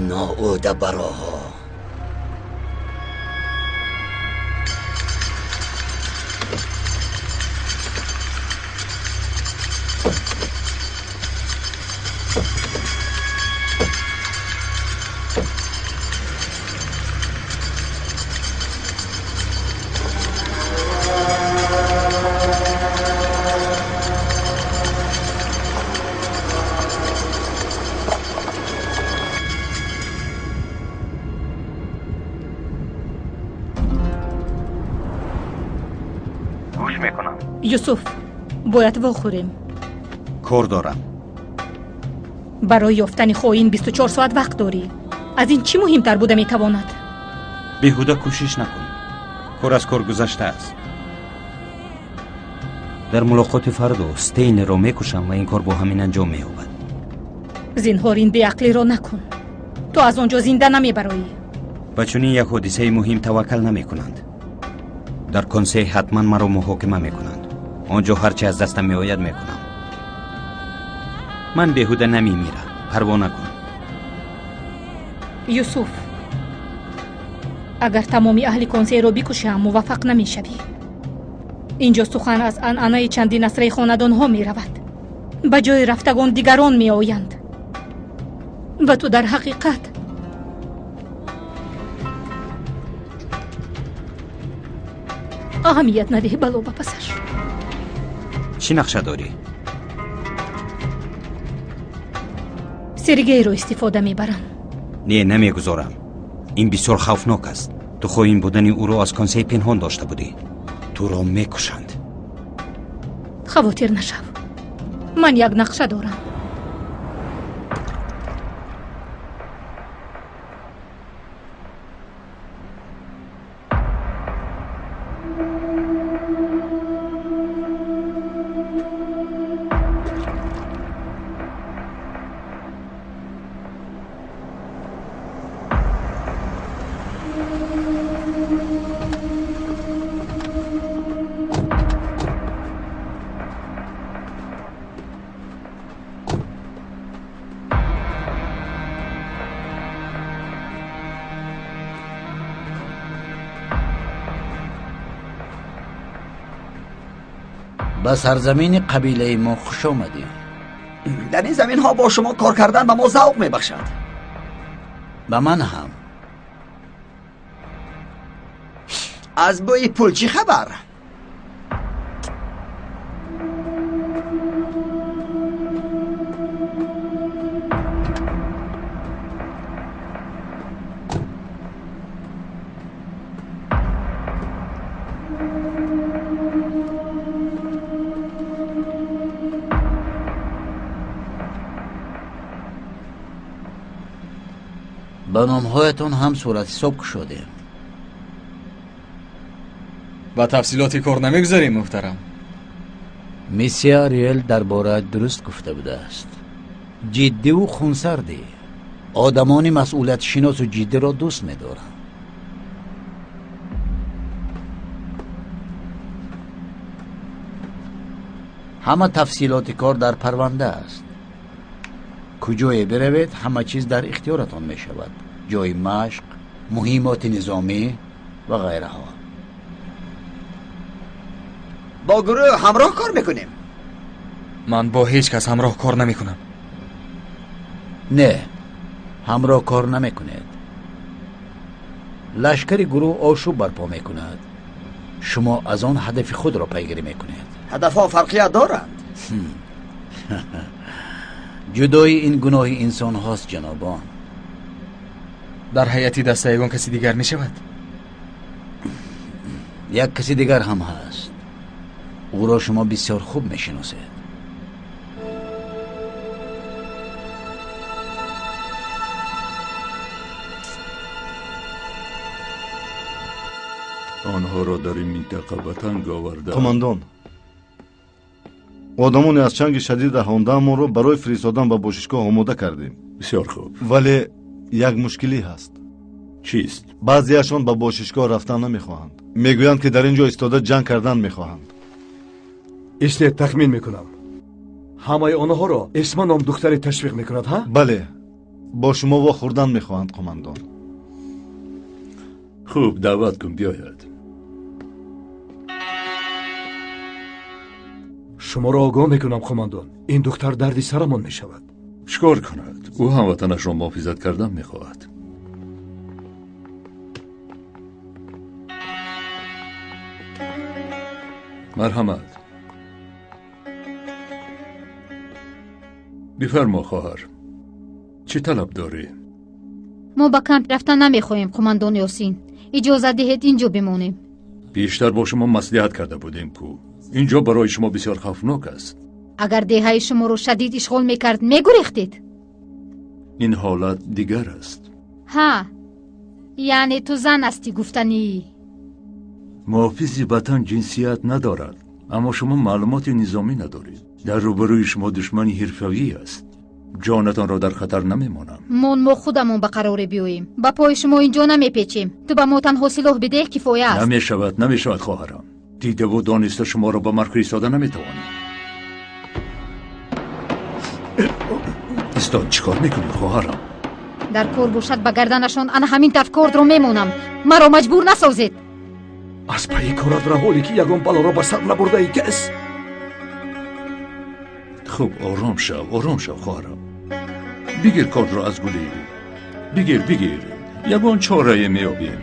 Ноуда бароҳо. Юсуф, бояд вохӯрем. Кор дорам. Барои ёфтани хоин 24 соат вақт дорӣ. Аз ин чӣ муҳимтар буда метавонад? Беҳуда кӯшиш накун. Кор аз кор гузаштааст. Дар мулоқоти фардо Стейнерро мекушам ва ин кор бо ҳамин анҷом меёбад. Зинҳор, ин беақлиро накун. Ту аз он ҷо зинда намебароӣ. Ба чунин як ҳодисаи муҳим таваккал намекунанд. Дар консей ҳатман маро муҳокима мекунанд. Он ҷо ҳарчи аз дастам меояд мекунам. Ман беҳуда намемирам, парво накун. Юсуф, агар тамоми аҳли консейро бикушӣ ҳам муваффақ намешавӣ. Инҷо сухан аз анъанаи чандин асраи хонадонҳо меравад. Ба ҷои рафтагон дигарон меоянд. Ва ту дар ҳақиқат аҳамият надиҳ бало ба пасаш. Чӣ нақша дорӣ? Сергейро истифода мебарам. Не, намегузорам. Ин бисёр хавфнок аст. Ту хоин будани ӯро аз консей пинҳон дошта будӣ. Туро мекушанд. Хавотир нашав. Ман як нақша дорам. Ба сарзамини қабилаи мо хуш омадӣ. Дар ин заминҳо бо шумо кор кардан ба мо завқ мебахшад. Ба ман ҳам. Аз бӯи пул чӣ хабар? Ба номҳоятон ҳам суратҳисоб кушодем. Ба тафсилоти кор намегузарем, муҳтарам. Миссия Ариэл дар бораат дуруст гуфта будааст. Ҷиддиву хунсардӣ. Одамони масъулиятшиносу ҷиддиро дӯст медорам. Ҳама тафсилоти кор дар парванда аст. Куҷое биравед, ҳама чиз дар ихтиёратон мешавад. Ҷои машқ, муҳимоти низомӣ ва ғайраҳо. Бо гурӯҳ ҳамроҳ кор мекунем. Ман бо ҳеҷ кас ҳамроҳ кор намекунам. Не, ҳамроҳ кор намекунед. Лашкари гурӯҳ ошӯб барпо мекунад. Шумо аз он ҳадафи худро пайгирӣ мекунед. Ҳадафҳо фарқият доранд. Ҷудои ин гуноҳи инсонҳост, ҷанобон. Дар ҳайати даста ягон каси дигар мешавад? Як каси дигар ҳам ҳаст. Ӯро шумо бисёр хуб мешиносед. Онҳоро дар ин минтақа ба танг оварда. Қумандон, одамоне аз чанги шадид раҳондаамонро барои фиристодан ба бошишгоҳ омода кардем. Бисёр хуб. Вале як мушкилӣ ҳаст. Чист? Баъзеашон ба бошишгоҳ рафтан намехоҳанд. Мегӯянд, ки дар ин ҷо истода ҷанг кардан мехоҳанд. Истед, тахмин мекунам. Ҳамаи онҳоро Эсма ном духтаре ташвиқ мекунад, ҳа? Бале, бо шумо вохӯрдан мехоҳанд, қумандон. Хуб, даъват кун, биёяд. Шуморо огоҳ мекунам, қумандон, ин духтар дарди сарамон мешавад. Чӣ кор кунад? Ӯ ҳамватанашро муҳофизат кардан мехоҳад. Марҳамат, бифармо, хоҳар, чӣ талаб дорӣ? Мо ба камп рафтан намехоҳем, қумандон Ёсин. Иҷозат диҳед инҷо бимонем. Бештар бо шумо маслиҳат карда будем ку. Инҷо барои шумо бисёр хавфнок аст. Агар деҳаи шуморо шадид ишғол мекард, мегурехтед? Ин ҳолат дигар аст. Ҳа, яъне ту зан ҳастӣ гуфтанӣ. Муҳофизи ватан ҷинсият надорад, аммо шумо маълумоти низомӣ надоред. Дар рӯбарӯи шумо душмани ҳирфавӣ аст. Ҷонатонро дар хатар намемонам. Мон мо худамон ба қароре биёем. Ба пои шумо инҷо намепечем. Ту ба мо танҳо силоҳ бидеҳ, кифоя аст. Намешавад, намешавад, хоҳарам. Дидаву дониста шуморо ба марг фиристода наметавонам. Истод, чӣ кор мекунӣ, хоҳарам? Дар кор бошад ба гарданашон ана ҳамин тавр кордро мемонам. Маро маҷбур насозед. Аз пайи корат раволе ки ягон балоро ба сар набурдаи кас. Хуб, ором шав, ором шав, хоҳарам. Бигир кордро аз гулии ӯ. Бигир, бигир. Ягон чорае меёбем.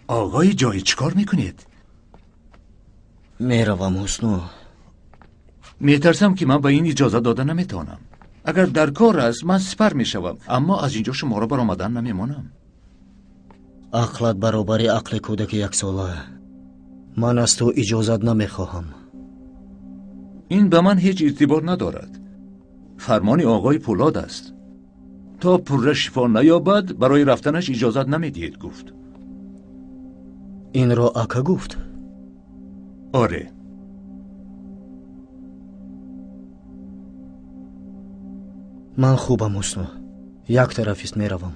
آقای جایی چیکار میکنید؟ میروم حسنو. میترسم که من به این اجازه داده نمیتونم. اگر در کار است من سپر میشوم، اما از اینجا شما را برآمدن نمیمانم. عقلت برابر عقل کودک یک ساله. من از تو اجازت نمیخواهم. این به من هیچ اعتبار ندارد. فرمان آقای پولاد است. تا پره شفا نیابد برای رفتنش اجازت نمیدهید گفت. این را اکا گفت؟ آره. من خوبم حسنو. یک طرفیست میروم.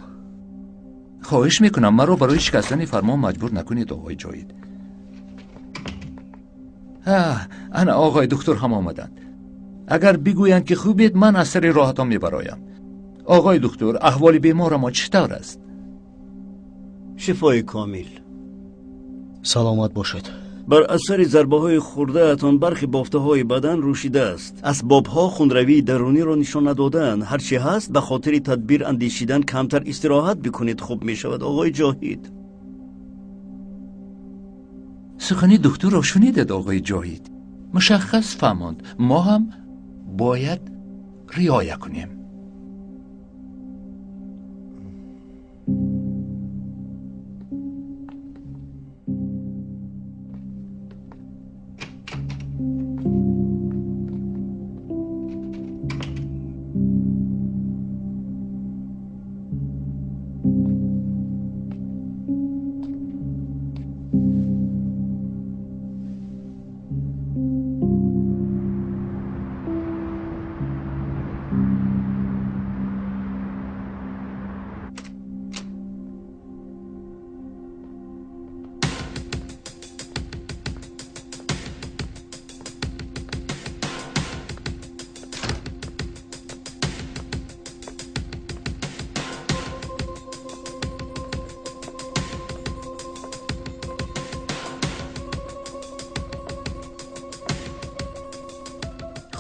خواهش میکنم مرا برای شکستن فرمان مجبور نکنید آقای جاید. انا آقای دکتر هم آمدند. اگر بگویند که خوبید من از سر راهتان میبرایم. آقای دکتر، احوال بیمار ما چطور است؟ شفای کامل. سلامت باشد. بر اثر ضربه های خورده اتان برخی بافته های بدن روشیده است. اسباب ها خونروی درونی را نشان ندادند. هرچی هست به خاطر تدبیر اندیشیدن کمتر استراحت بکنید خوب می شود آقای جاهید. سخنی دکتر را شنیدید آقای جاهید. مشخص فهماند ما هم باید رعایت کنیم.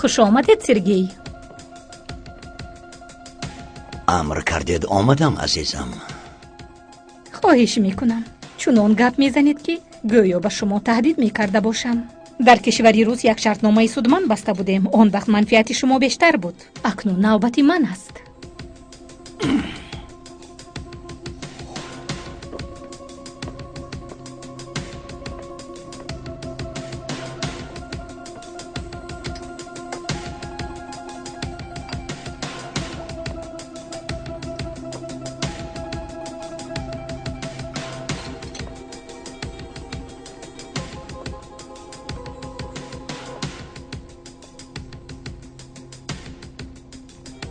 Хуш омадед, Сергей. Амр кардед, омадам, азизам. Хоҳиш мекунам. Чунон гап мезанед, ки гӯё ба шумо таҳдид мекарда бошам. Дар кишвари рус як шартномаи судманд баста будем. Он вақт манфиати шумо бештар буд. Акнун навбати ман аст.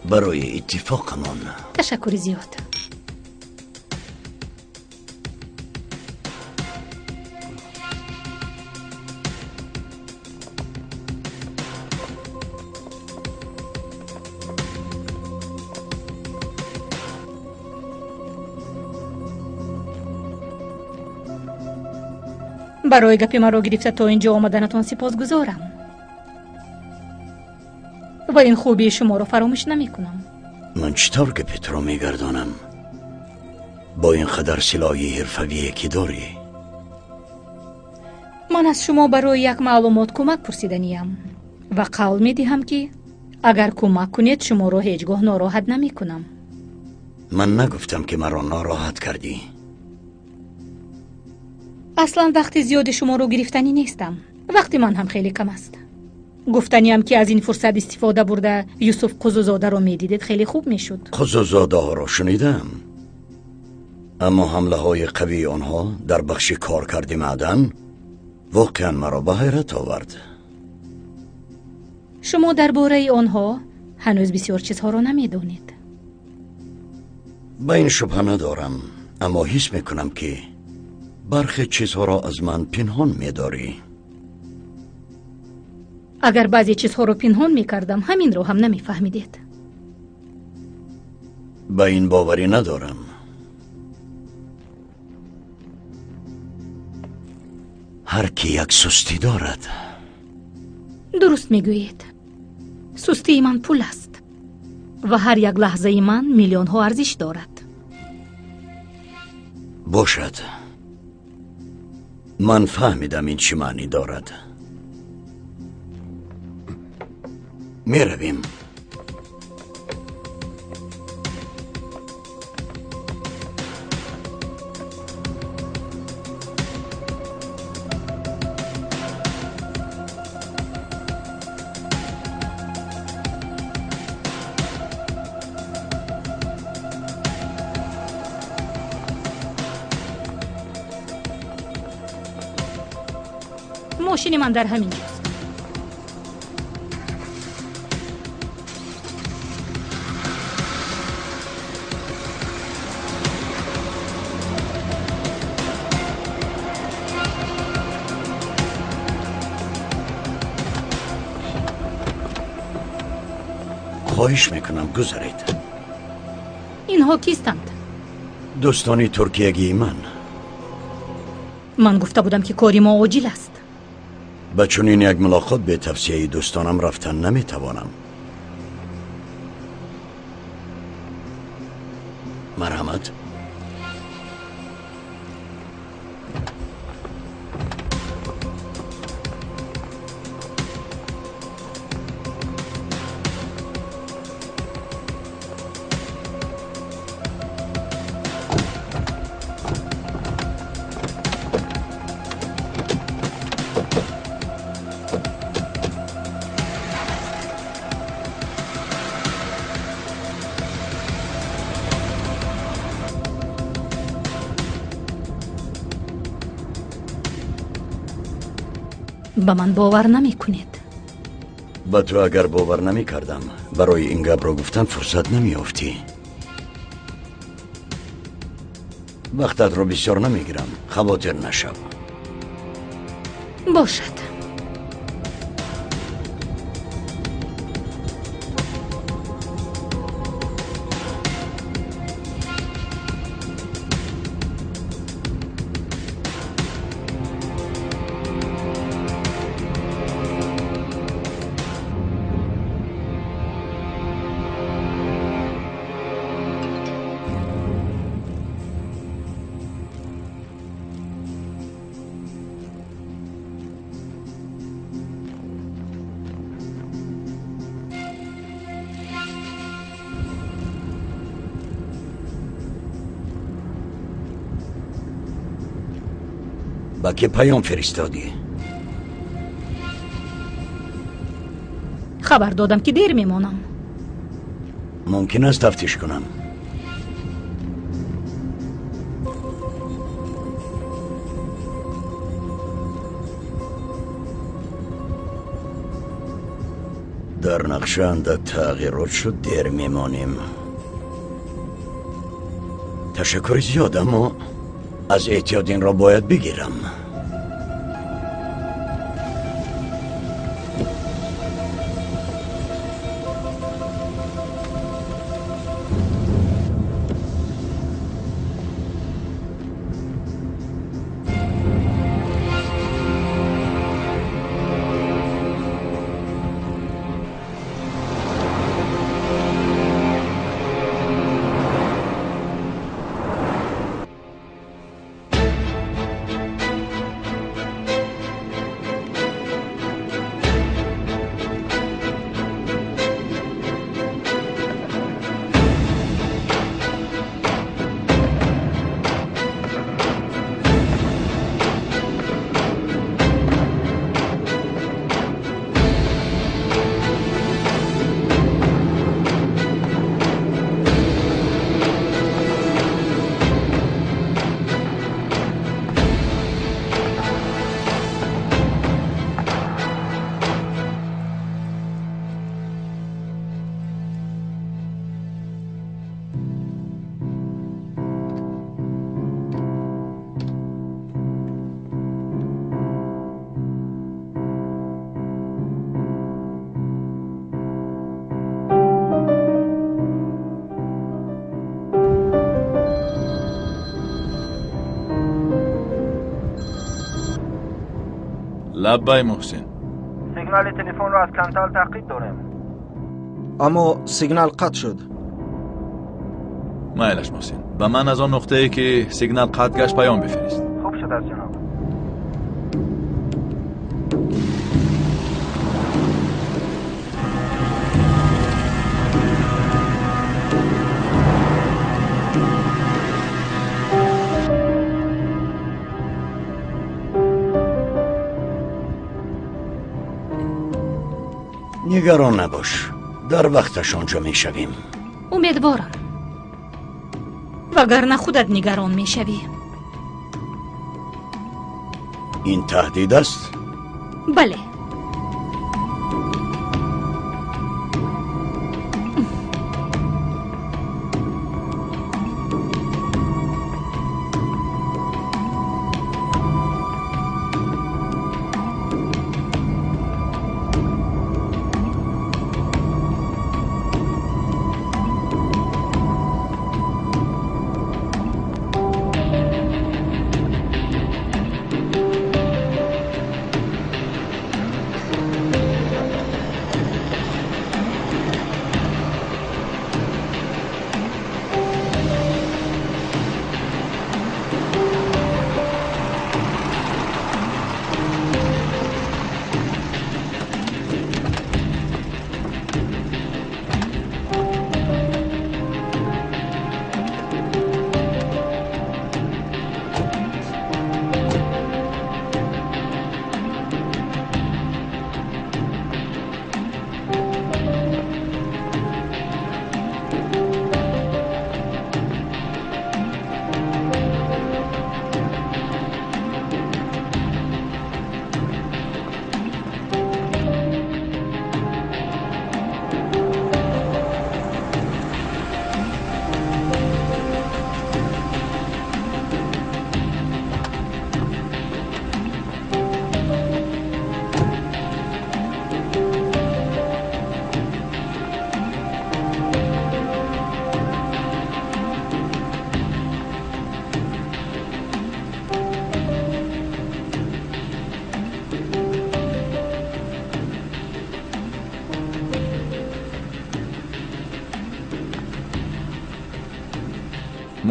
Барои иттифоқамон. Ташаккури зиёд. Барои гапи маро гирифта то ин ҷо омаданатон сипосгузорам ва ин хубии шуморо фаромӯш намекунам. Ман чӣ тавр гапи туро мегардонам бо ин қадар силоҳи ҳирфавие ки дорӣ? Ман аз шумо барои як маълумот кӯмак пурсиданиям ва қавл медиҳам, ки агар кӯмак кунед, шуморо ҳеҷ гоҳ нороҳат намекунам. Ман нагуфтам, ки маро нороҳат кардӣ. Аслан вақти зиёди шуморо гирифтанӣ нестам. Вақти ман ҳам хеле кам аст. Гуфтаниам, ки аз ин фурсат истифода бурда Юсуф Қузузодаро медидед, хеле хуб мешуд. Қузузодаҳоро шунидам, аммо ҳамлаҳои қавии онҳо дар бахши коркарди маъдан воқеан маро ба ҳайрат овард. Шумо дар бораи онҳо ҳанӯз бисёр чизҳоро намедонед. Ба ин шубҳа надорам, аммо ҳис мекунам, ки бархе чизҳоро аз ман пинҳон медорӣ. Агар баъзе чизҳоро пинҳон мекардам, ҳаминро ҳам намефаҳмидед. Ба ин боварӣ надорам. Ҳар кӣ як сустӣ дорад. Дуруст мегӯед. Сустии ман пул аст ва ҳар як лаҳзаи ман миллионҳо арзиш дорад. Бошад. Ман фаҳмидам ин чӣ маънӣ дорад. Меравем. Мошини ман дар ҳамин ҷост. Хоҳиш мекунам, гузаред. Инҳо кистанд? Дӯстони туркиягии ман. Ман гуфта будам, ки кори мо оҷил аст. Ба чунин як мулоқот бе тавсияи дӯстонам рафтан наметавонам. Марҳамат. Ба ман бовар намекунед. Ба ту агар бовар намекардам, барои ин гапро гуфтан фурсат намеёфтӣ. Вақтатро бисёр намегирам, хавотир нашав. Бошад. Ба ки паём фиристодӣ? Хабар додам, ки дер мемонам. Мумкин аст тафтиш кунам? Дар нақша андак тағйирот шуд, дер мемонем. Ташаккури зиёд, аммо аз эҳтиёт инро бояд бигирам. Лаббай, Муҳсин. Сигнали телефонро аз Кантал таъқиб дорем. Аммо сигнал қатъ шуд. Майлаш, Муҳсин. Ба ман аз он нуқтае ки сигнал қатъ гашт паём бифирист. Хуб шудааст, ҷаноб. Нигарон набош, дар вақташ онҷо мешавем. Умедворам, вагарна худат нигарон мешавӣ. Ин таҳдид аст? Бале.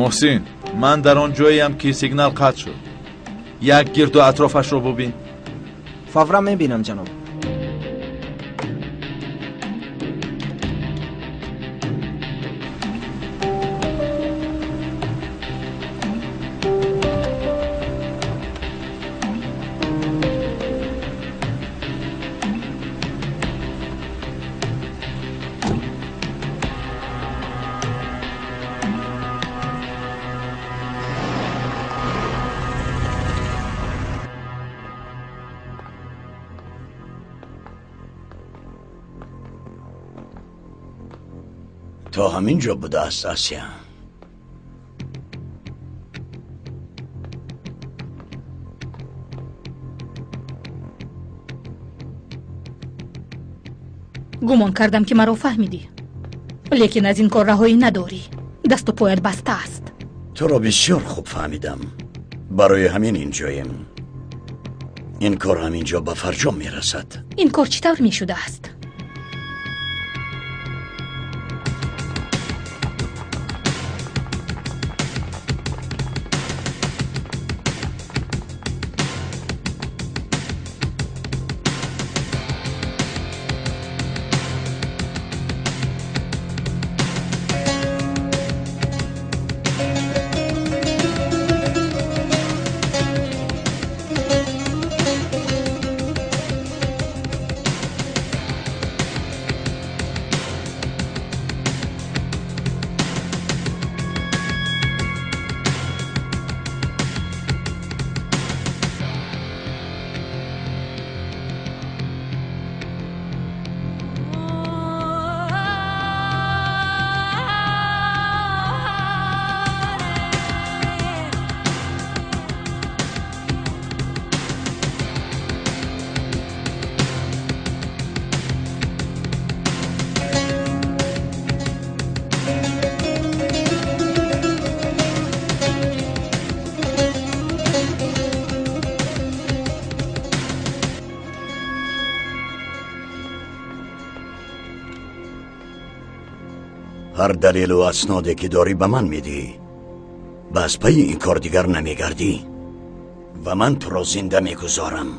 Муҳсин, ман дар он ҷоеам ки сигнал қатъ шуд. Як гирду атрофашро бубин. Фавран мебинам, ҷаноб. То ҳамин ҷо будааст, Асия. Гумон кардам, ки маро фаҳмидӣ, лекин аз ин кор раҳоӣ надорӣ. Дасту поят баста аст. Туро бисёр хуб фаҳмидам. Барои ҳамин инҷоем. Ин кор ҳаминҷо ба фарҷом мерасад. Ин кор чӣ тавр мешудааст? Ҳар далелу асноде ки дорӣ ба ман медиҳӣ. Ба аз пайи ин кор дигар намегардӣ ва ман туро зинда мегузорам.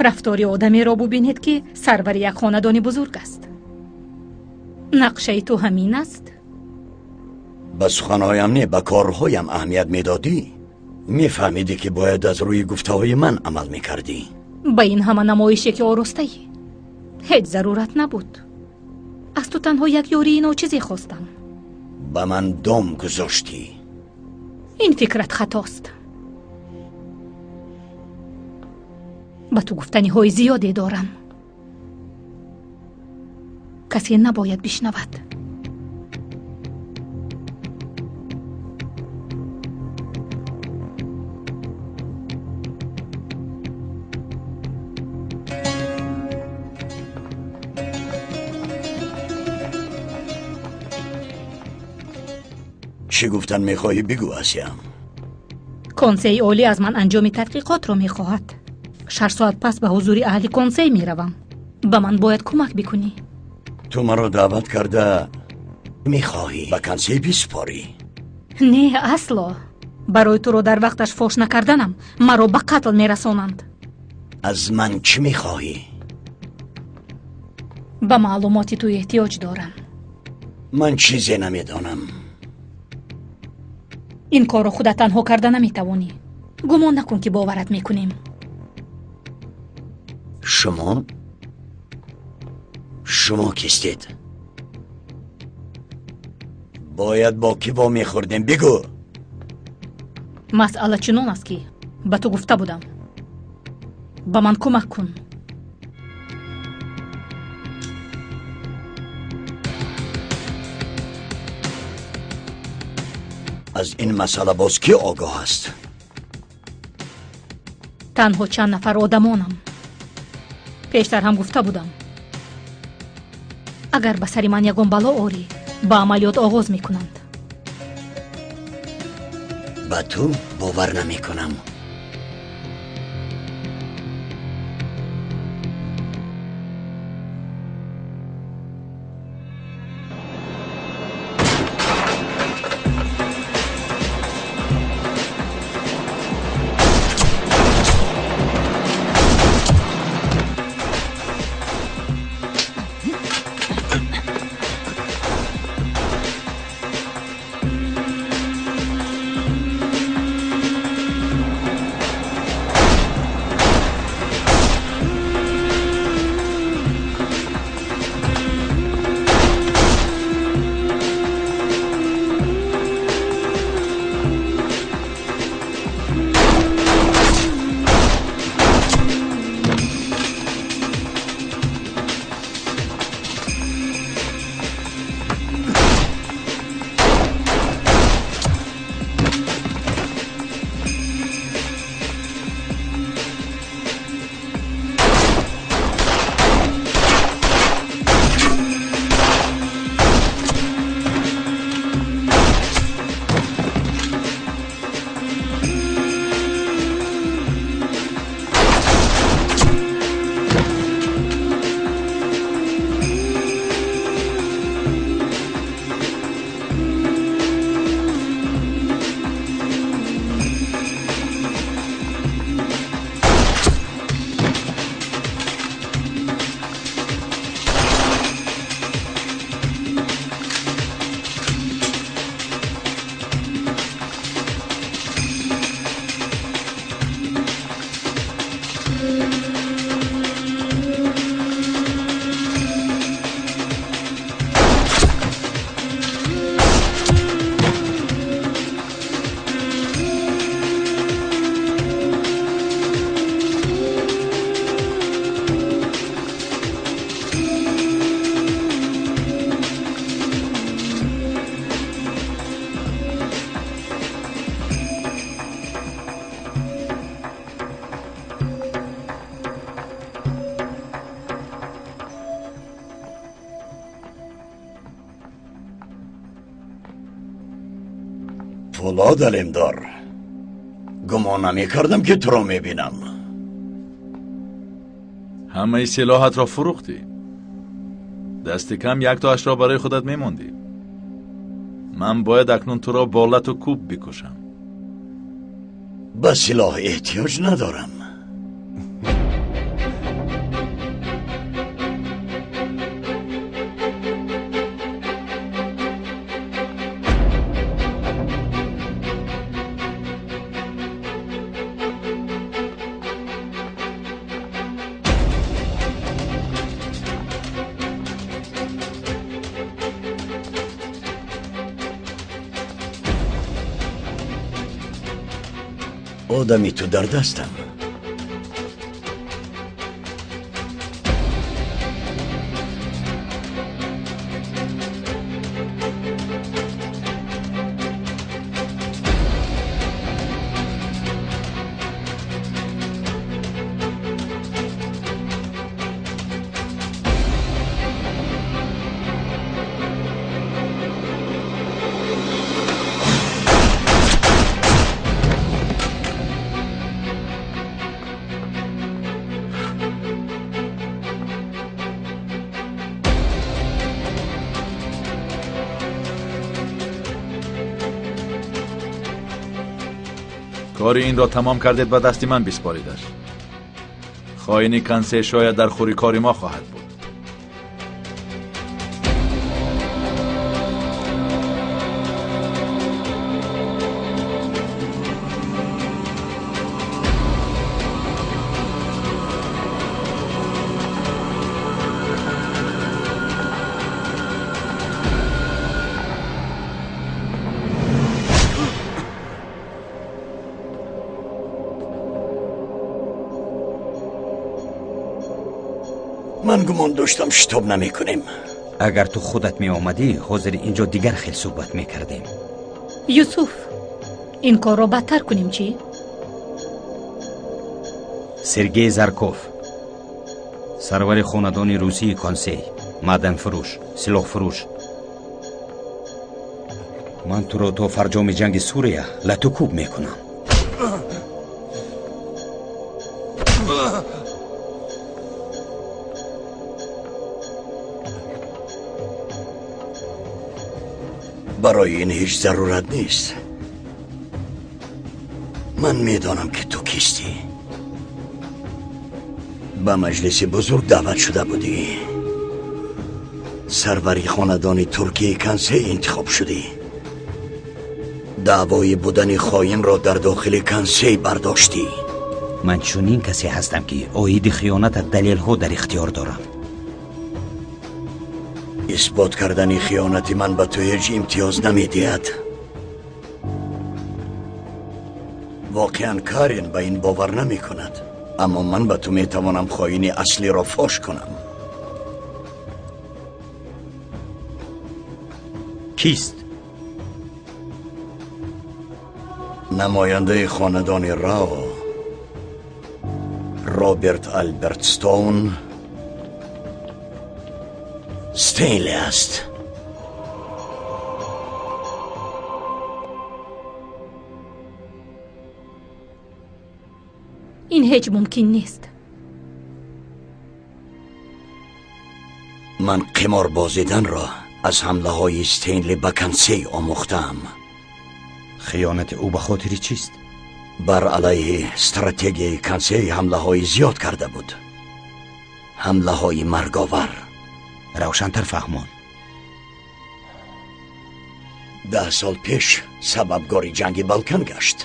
Рафтори одамеро бубинед, ки сарвари як хонадони бузург аст. Нақшаи ту ҳамин аст? Ба суханҳоям не, ба корҳоям аҳамият медодӣ, мефаҳмидӣ, ки бояд аз рӯи гуфтаҳои ман амал мекардӣ. Ба ин ҳама намоише, ки оростаӣ, ҳеҷ зарурат набуд. Аз ту танҳо як ёрии ночизе хостам. Ба ман дом гузоштӣ. Ин фикрат хатост. Ба ту гуфтаниҳои зиёде дорам. Касе набояд бишнавад. Чӣ гуфтан мехоҳӣ бигӯ, Асия. Консеи олӣ аз ман анҷоми тадқиқотро мехоҳад. 6 соат пас ба ҳузури аҳли консей меравам. Ба ман бояд кӯмак бикунӣ. Ту маро даъват карда мехоҳӣ ба консей биспорӣ? Не, асло. Барои туро дар вақташ фош накарданам маро ба қатл мерасонанд. Аз ман чӣ мехоҳӣ? Ба маълумоти ту эҳтиёҷ дорам. Ман чизе намедонам. Ин корро худат танҳо карда наметавонӣ. Гумон накун, ки боварат мекунем. Шумо? Шумо кистед? Бояд бо кӣ вомехӯрдем, бигӯ. Масъала чунон аст, ки ба ту гуфта будам. Ба ман кӯмак кун. Аз ин масъала боз кӣ огоҳ аст? Танҳо чанд нафар одамонам. Пештар ҳам гуфта будам. Агар ба сари ман ягон бало орӣ, ба амалиёт оғоз мекунанд. Ба ту бовар намекунам. Пулод Алемдор, гумон намекардам, ки туро мебинам. Ҳамаи силоҳатро фурӯхтӣ. Дасти кам яктоашро барои худат мемондӣ. Ман бояд акнун туро бо лату кӯб бикушам. Ба силоҳ эҳтиёҷ надорам. Одами ту дар дастам. Кори инро тамом кардед, ба дасти ман биспоридаш. Хоини консей шояд дар хури кори мо хоҳад буд. Ман гумон доштам, шитоб намекунем. Агар ту худат меомадӣ, ҳозир инҷо дигар хел суҳбат мекардем. Юсуф, ин корро бадтар кунем чӣ? Сергей Зарков, сарвари хонадони русии консей, маъданфурӯш, силоҳфурӯш. Ман туро то фарҷоми ҷанги Сурия латукӯб мекунам. Барои ин ҳеҷ зарурат нест. Ман медонам, ки ту кистӣ. Ба маҷлиси бузург даъват шуда будӣ. Сарвари хонадони туркии консей интихоб шудӣ. Даъвои будани хоинро дар дохили консей бардоштӣ. Ман чунин касе ҳастам, ки оиди хиёнатат далелҳо дар ихтиёр дорам. Исбот кардани хиёнати ман ба ту ҳеҷ имтиёз намедиҳад. Воқеан, Карен ба ин бовар намекунад, аммо ман ба ту метавонам хоини аслиро фош кунам. Кист? Намояндаи хонадони Рао, Роберт Албертстоун Стейнли аст. Ин ҳеҷ мумкин нест. Ман қимор бозиданро аз ҳамлаҳои Стейнли ба консей омӯхтаам. Хиёнати ӯ ба хотири чист? Бар алайҳи стратегияи консей ҳамлаҳои зиёд карда буд, ҳамлаҳои марговар. Равшантар фаҳмон. 10 сол пеш сабабгори ҷанги Балкан гашт.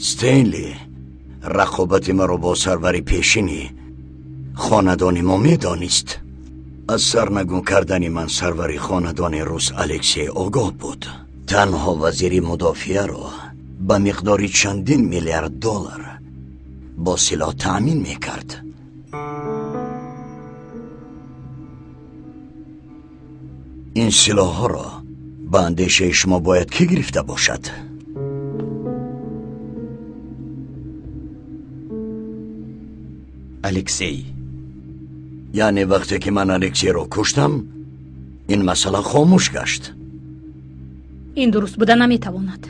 Стейнли рақобати маро бо сарвари пешини хонадони мо медонист. Аз сарнагун кардани ман сарвари хонадони рус Алексей огоҳ буд. Танҳо вазири мудофиаро ба миқдори чандин миллиард доллар бо силоҳ таъмин мекард. Ин силоҳҳоро ба андешаи шумо бояд кӣ гирифта бошад? Алексей. Яъне вақте ки ман Алексейро куштам, ин масъала хомӯш гашт. Ин дуруст буда наметавонад.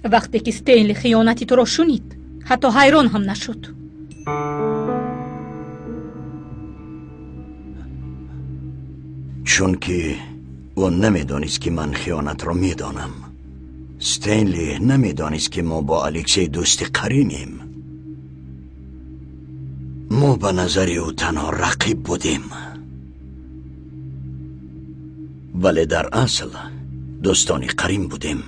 Вақте ки Стенли хиёнати туро шунид, ҳатто ҳайрон ҳам нашуд. Чунки ӯ намедонист, ки ман хиёнатро медонам. Стенли намедонист, ки мо бо Алексей дӯсти қаринем. Мо ба назари ӯ танҳо рақиб будем, вале дар асл дӯстони қарин будем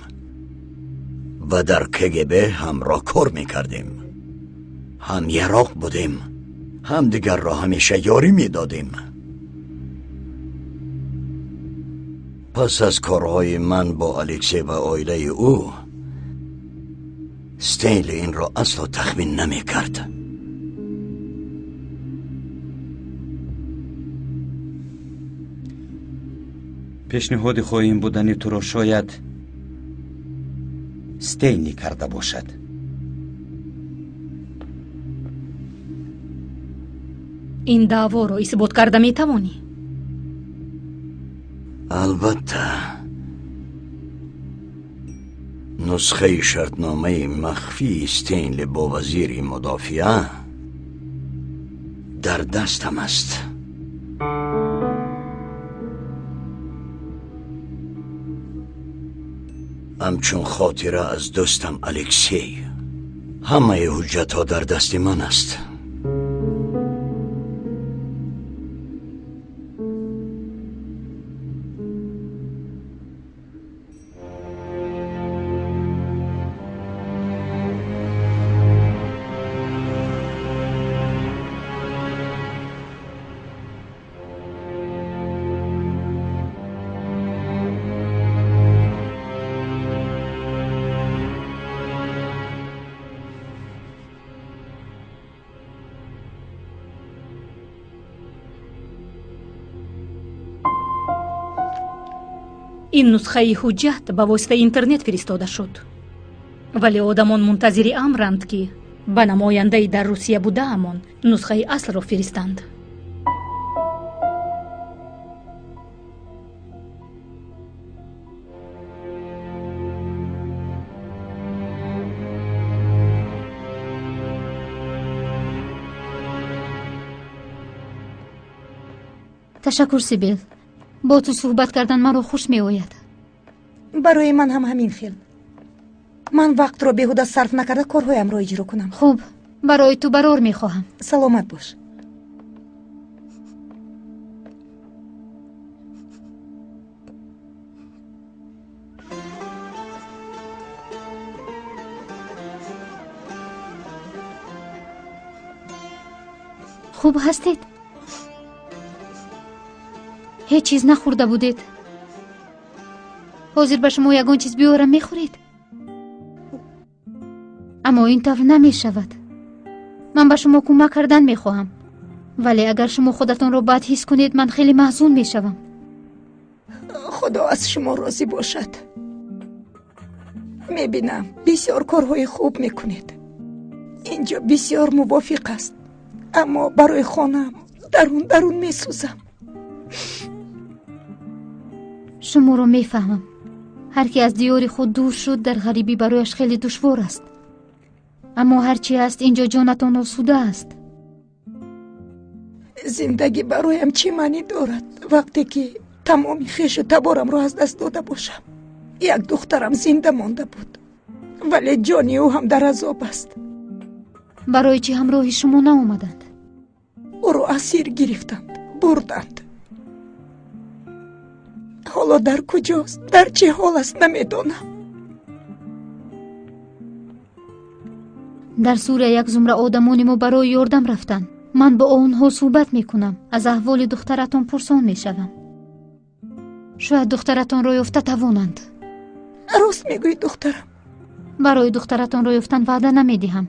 ва дар КГБ ҳамроҳ кор мекардем, ҳам яроқ будем, ҳамдигарро ҳамеша ёрӣ медодем. Пас аз корҳои ман бо Алексей ва оилаи ӯ, Стенли инро асло тахмин намекард. Пешниҳоди хоин будани туро шояд Стенли карда бошад. Ин даъворо исбот карда метавонӣ? Албатта, нусхаи шартномаи махфии Стенли бо вазири мудофиа дар дастам аст. Ҳамчун хотира аз дӯстам Алексей, ҳамаи ҳуҷҷатҳо дар дасти ман аст. Ин нусхаи ҳуҷҷат ба воситаи интернет фиристода шуд, вале одамон мунтазири амранд, ки ба намояндаи дар Русия будаамон нусхаи аслро фиристанд. Ташаккур, Сибил. Бо ту суҳбат кардан маро хуш меояд. Барои ман ҳам ҳамин хел. Ман вақтро беҳуда сарф накарда корҳоямро иҷро кунам. Хуб, барои ту барор мехоҳам. Саломат бош. Хуб ҳастед? Ҳеҷ чиз нахӯрда будед. Ҳозир ба шумо ягон чиз биёрам, мехӯред? Аммо ин тавр намешавад. Ман ба шумо кӯмак кардан мехоҳам, вале агар шумо худатонро бад ҳис кунед, ман хеле маҳзун мешавам. Худо аз шумо розӣ бошад. Мебинам, бисёр корҳои хуб мекунед. Инҷо бисёр мувофиқ аст, аммо барои хонаам дарун дарун месӯзам. Шуморо мефаҳмам. Ҳар ки аз диёри худ дур шуд, дар ғарибӣ барояш хеле душвор аст. Аммо ҳар чи ҳаст, инҷо ҷонатон осуда аст. Зиндагӣ бароям чӣ маънӣ дорад, вақте ки тамоми хешу таборамро аз даст дода бошам? Як духтарам зинда монда буд, вале ҷони ӯ ҳам дар азоб аст. Барои чӣ ҳамроҳи шумо наомаданд? Ӯро асир гирифтанд, бурданд. Ҳоло дар куҷост, дар чӣ ҳол аст, намедонам. Дар Сурия як зумра одамони мо барои ёрдам рафтанд. Ман бо онҳо суҳбат мекунам, аз аҳволи духтаратон пурсон мешавам. Шояд духтаратонро ёфта тавонанд. Рост мегӯӣ, духтарам. Барои духтаратонро ёфтан ваъда намедиҳам,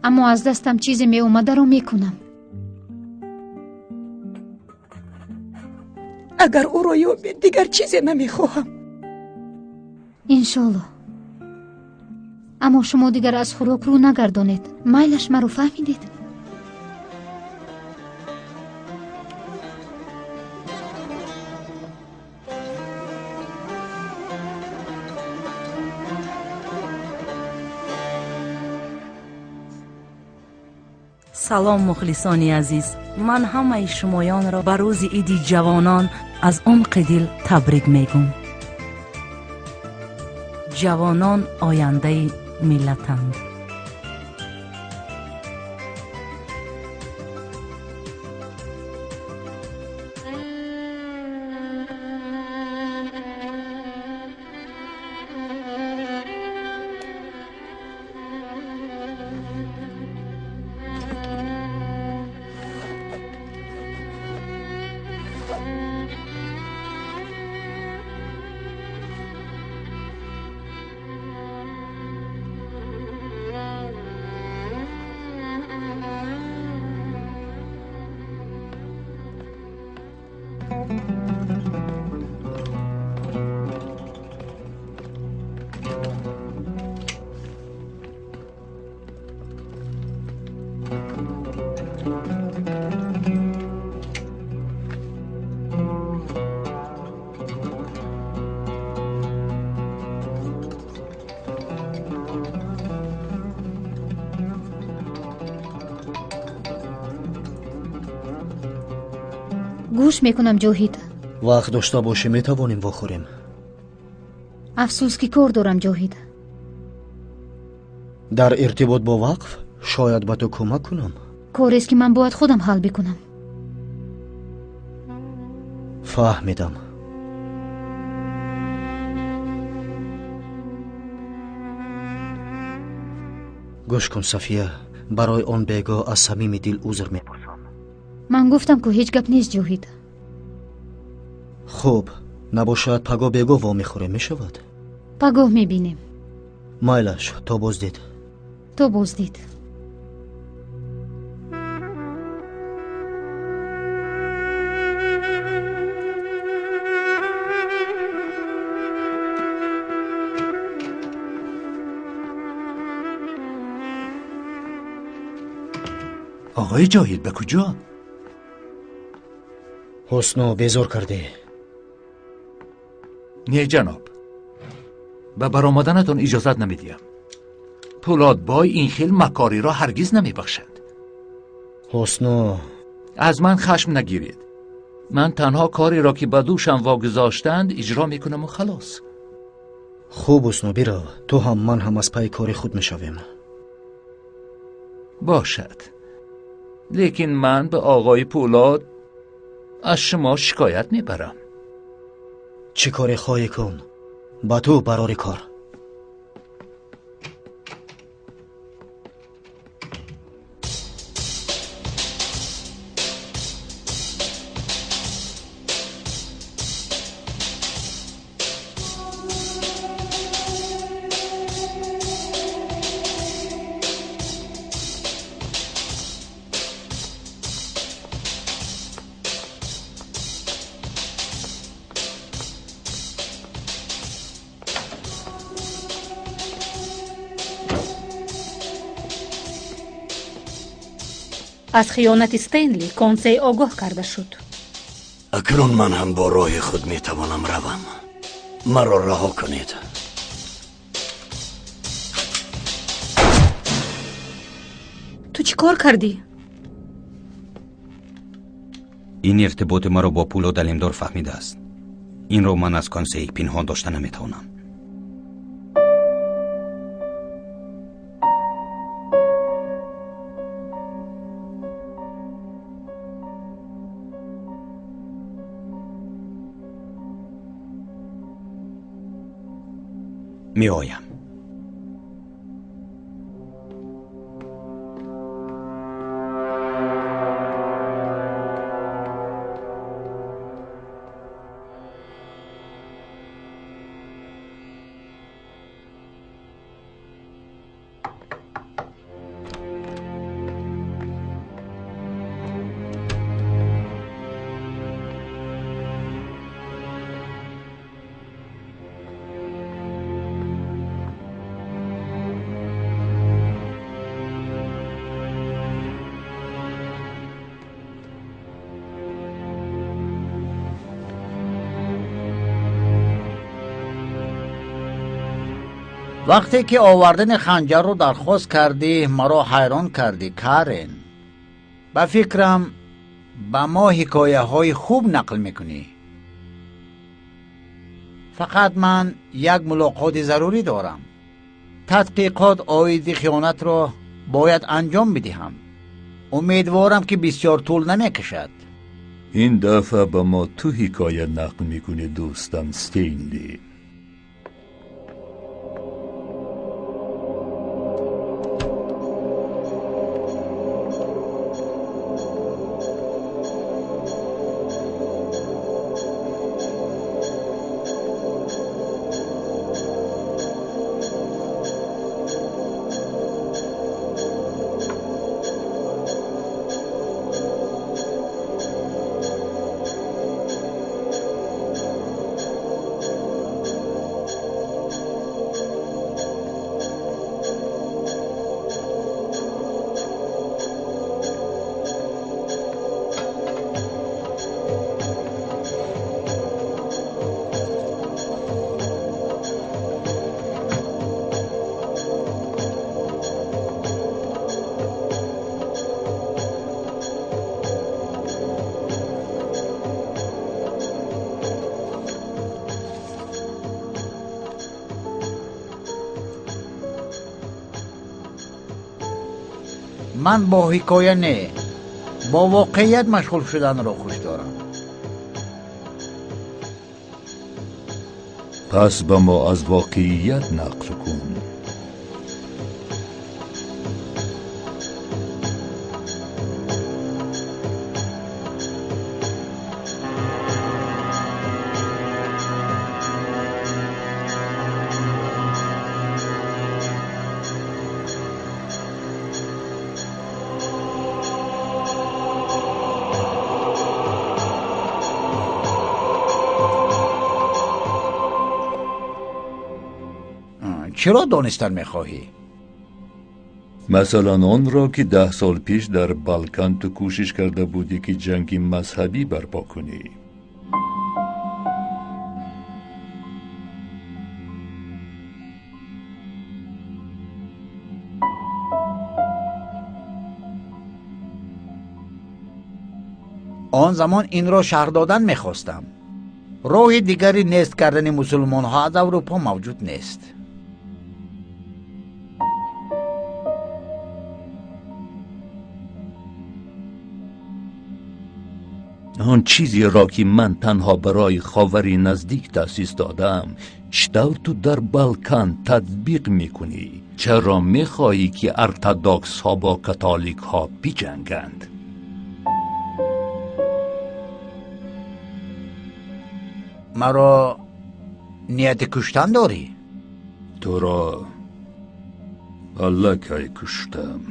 аммо аз дастам чизе меомадаро мекунам. Агар ӯро ёбед, дигар чизе намехоҳам. Иншоллоҳ. Аммо шумо дигар аз хӯрок рӯ нагардонед. Майлаш, маро фаҳмидед? Салом, мухлисони азиз. Ман ҳамаи шумоёнро ба рӯзи иди ҷавонон аз умқи дил табрик мегӯм. Ҷавонон ояндаи миллатанд. Гӯш мекунам, Ҷоҳид. Вақт дошта бошӣ, метавонем вохӯрем. Афсӯс, ки кор дорам, Ҷоҳид. Дар иртибот бо вақф шояд ба ту кӯмак кунам. Корест, ки ман бояд худам ҳал бикунам. Фаҳмидам. Гӯш кун, Сафия, барои он бегоҳ аз самими дил узр мепурсам. Ман гуфтам, ку ҳеҷ гап нест, Ҷоҳид. Хуб, набошад, пагоҳ бегоҳ вомехӯрем, мешавад? Пагоҳ мебинем. Майлаш, то боздид. То боздид. Оғои Ҷоҳид, ба куҷо? Ҳусно, безор кардӣ. Не, ҷаноб, ба баромаданатон иҷозат намедиҳам. Пулодбой ин хел макориро ҳаргиз намебахшад. Ҳусно, аз ман хашм нагиред. Ман танҳо кореро, ки ба дӯшам вогузоштанд, иҷро мекунаму халос. Хуб, Ҳусно, бирав. Ту ҳам, ман ҳам аз пайи кори худ мешавем. Бошад, лекин ман ба оғои Пулод аз шумо шикоят мебарам. Чӣ коре хоҳӣ кун, ба ту барори кор. Аз хиёнати Стенли Консей огоҳ карда шуд. Акнун ман ҳам бо роҳи худ метавонам равам. Маро раҳо кунед. Ту чӣ кор кардӣ? Ин иртиботи маро бо Пулод Алимдор фаҳмидааст. Инро ман аз Консей пинҳон дошта наметавонам. Меоям. Вақте ки овардани ханҷарро дархост кардӣ, маро ҳайрон кардӣ, Карен. Ба фикрам ба мо ҳикояҳои хуб нақл мекунӣ. Фақат ман як мулоқоти зарурӣ дорам. Тадқиқот оиди хиёнатро бояд анҷом бидиҳам. Умедворам ки бисёр тӯл намекашад. Ин дафъа ба мо ту ҳикоя нақл мекунӣ, дӯстам Стенли. Ман бо ҳикоя не, бо воқеият машғул шуданро хуш дорам. Пас ба мо аз воқеият нақл кун. Чаро донистан мехоҳӣ? Масалан, онро ки 10 сол пеш дар Балкан ту кӯшиш карда будӣ ки ҷанги мазҳабӣ барпо кунӣ. Он замон инро шарҳ додан мехостам. Роҳи дигари нест кардани мусулмонҳо аз Аврупо мавҷуд нест. Он чизеро ки ман танҳо барои Ховари Наздик таъсис додам, чӣ тавр ту дар Балкан татбиқ мекунӣ? Чаро мехоҳӣ ки ортодоксҳо бо католикҳо биҷанганд? Маро нияти куштан дорӣ? Туро аллакай куштам.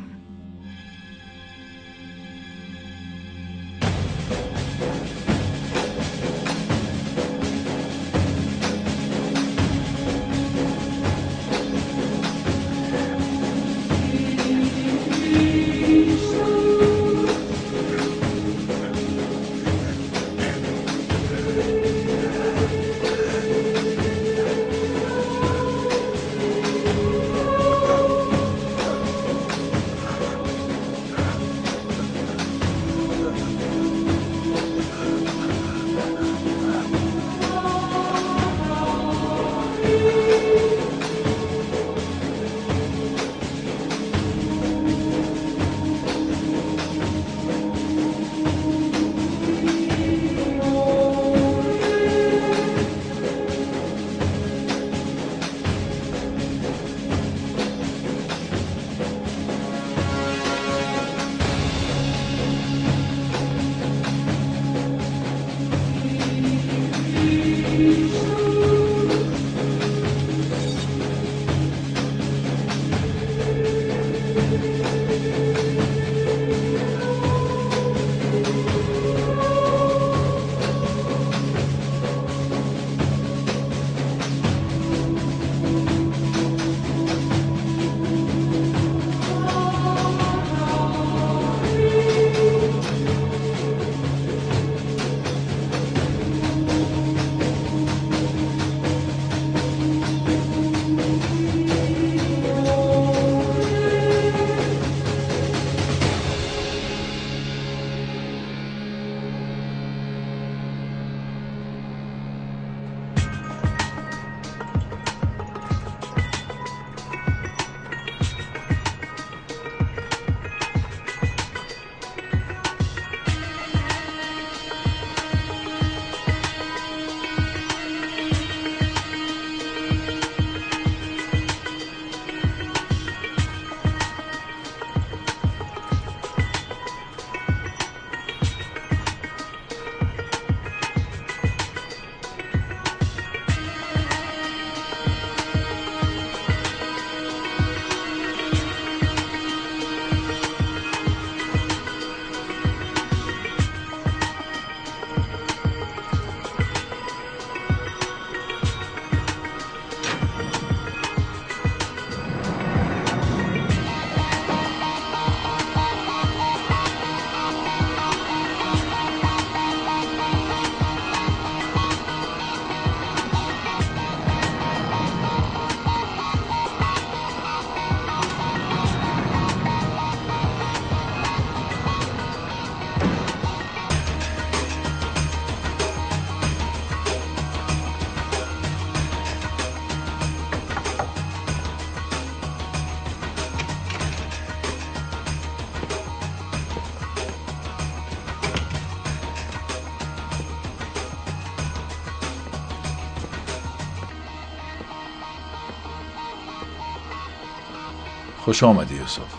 Хуш омадӣ, Юсуф.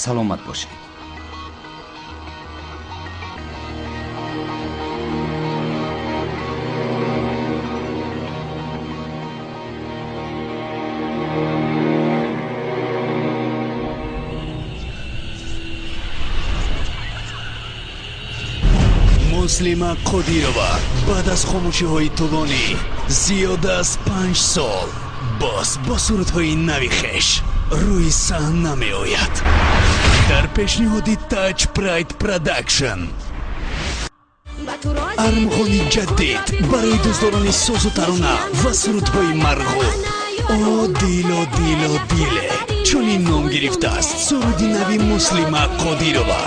Саломат бошед. Муслима Қодирова баъд аз хомӯшиҳои тӯлонӣ зиёда аз 5 сол боз бо суратҳои нави хеш рӯи саҳна меояд. Дар пешниҳоди Таҷ Прайд Продакшн армғони ҷадид барои дӯстдорони созу тарона ва сурудҳои марғуб. О дило дило диле чунин ном гирифтааст суруди нави Муслима Қодирова.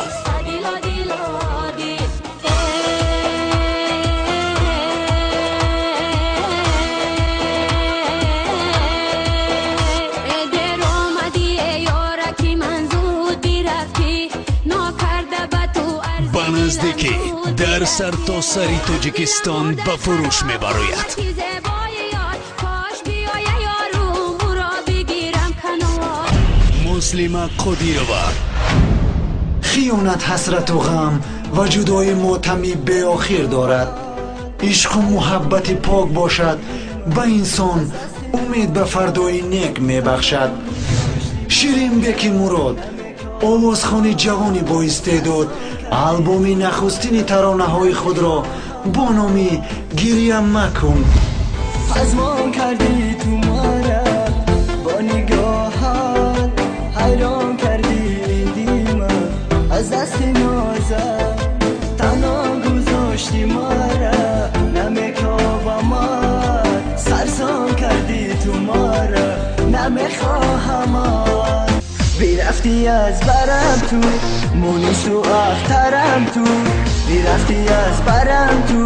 Ба наздикӣ дар сартосари Тоҷикистон ба фурӯш мебарояд. Муслима Қодирова. Хиёнат ҳасрату ғам ва ҷудои мотами беохир дорад. Ишқу муҳаббати пок бошад, ба инсон умед ба фардои нек мебахшад. Ширинбеки Мурод, овозхони ҷавони боистеъдод, албоми нахустини таронаҳои худро бо номи «Гиря макун» пазмон кардӣ ту мара бо нигоҳат, ҳайрон кардӣ дима аз дасти нозат, танҳо гузошти мара намекобамат, сарсон кардӣ ту мара намехоҳамат. Бирафтӣ аз барам ту, мунису ахтарам ту, бирафтӣ аз барам ту,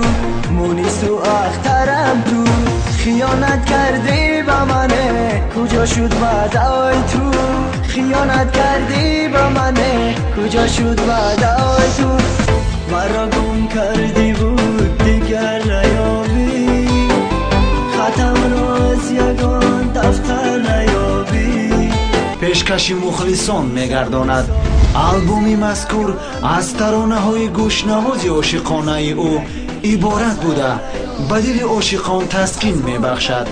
мунису ахтарам ту, хиёнат кардӣ ба мане, куҷо шуд ваъдаи ту, хиёнат кардӣ ба мане, куҷо шуд ваъдаи ту, маро гум кардӣ буд дигар наёбӣ, хатамро аз ягон дафтар наёбӣ. Пешкаши мухлисон мегардонад. Албоми мазкур аз таронаҳои гӯшнавози ошиқонаи ӯ иборат буда, ба дили ошиқон таскин мебахшад.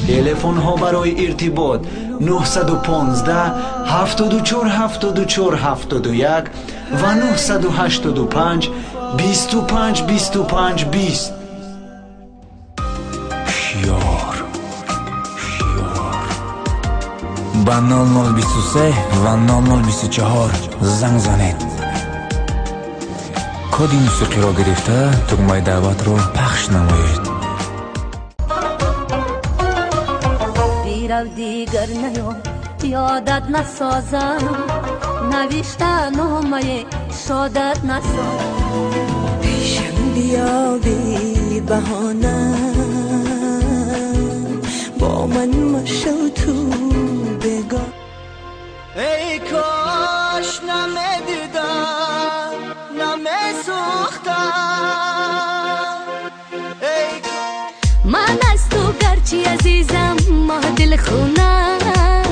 Телефонҳо барои иртибот 915 74 74 71 ва 985 25 25 20. Шиёр ба 0023 ва 0024 занг занед. Коди мусиқиро гирифта тугмаи даъватро пахш намоед. Бирав дигар наё, ёдат насозам, навишта номае шодат насозам. Пешам биё бебаҳона, бо ман машав ту бегона. Эй кош намедидам, намесӯхтам. Ман аз ту гарчи азизам, моҳ дилхунам,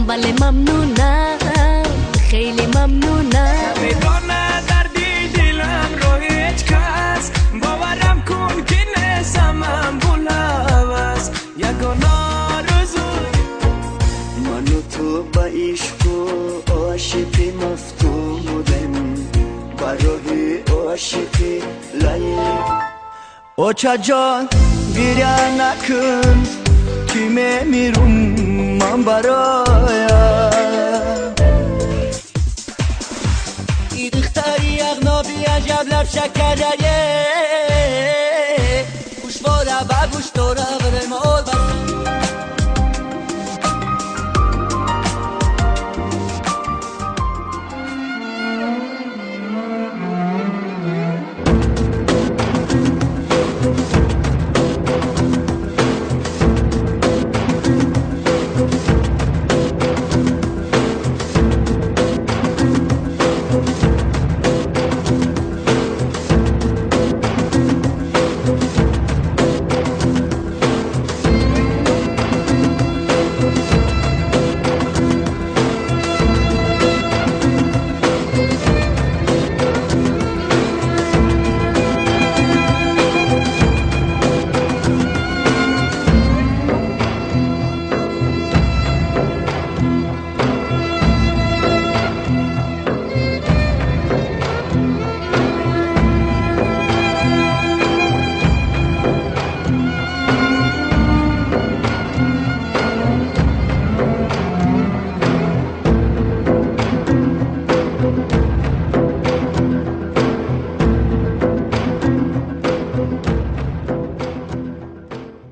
бале мамнунам, хеле мамнунам. Намедонад дарди диламро ҳеҷ кас, боварам кун ки нестам булавас, ягона орзу. Ману ту ба ишқу ошиқӣ мафтун будем, ба роҳи ошиқӣ лайли. Очаҷон гиря накун, ки мемирум ман бароям. И духтари ағноби аҷаб лаб шакарае, гӯшвора ба гӯштора варемол.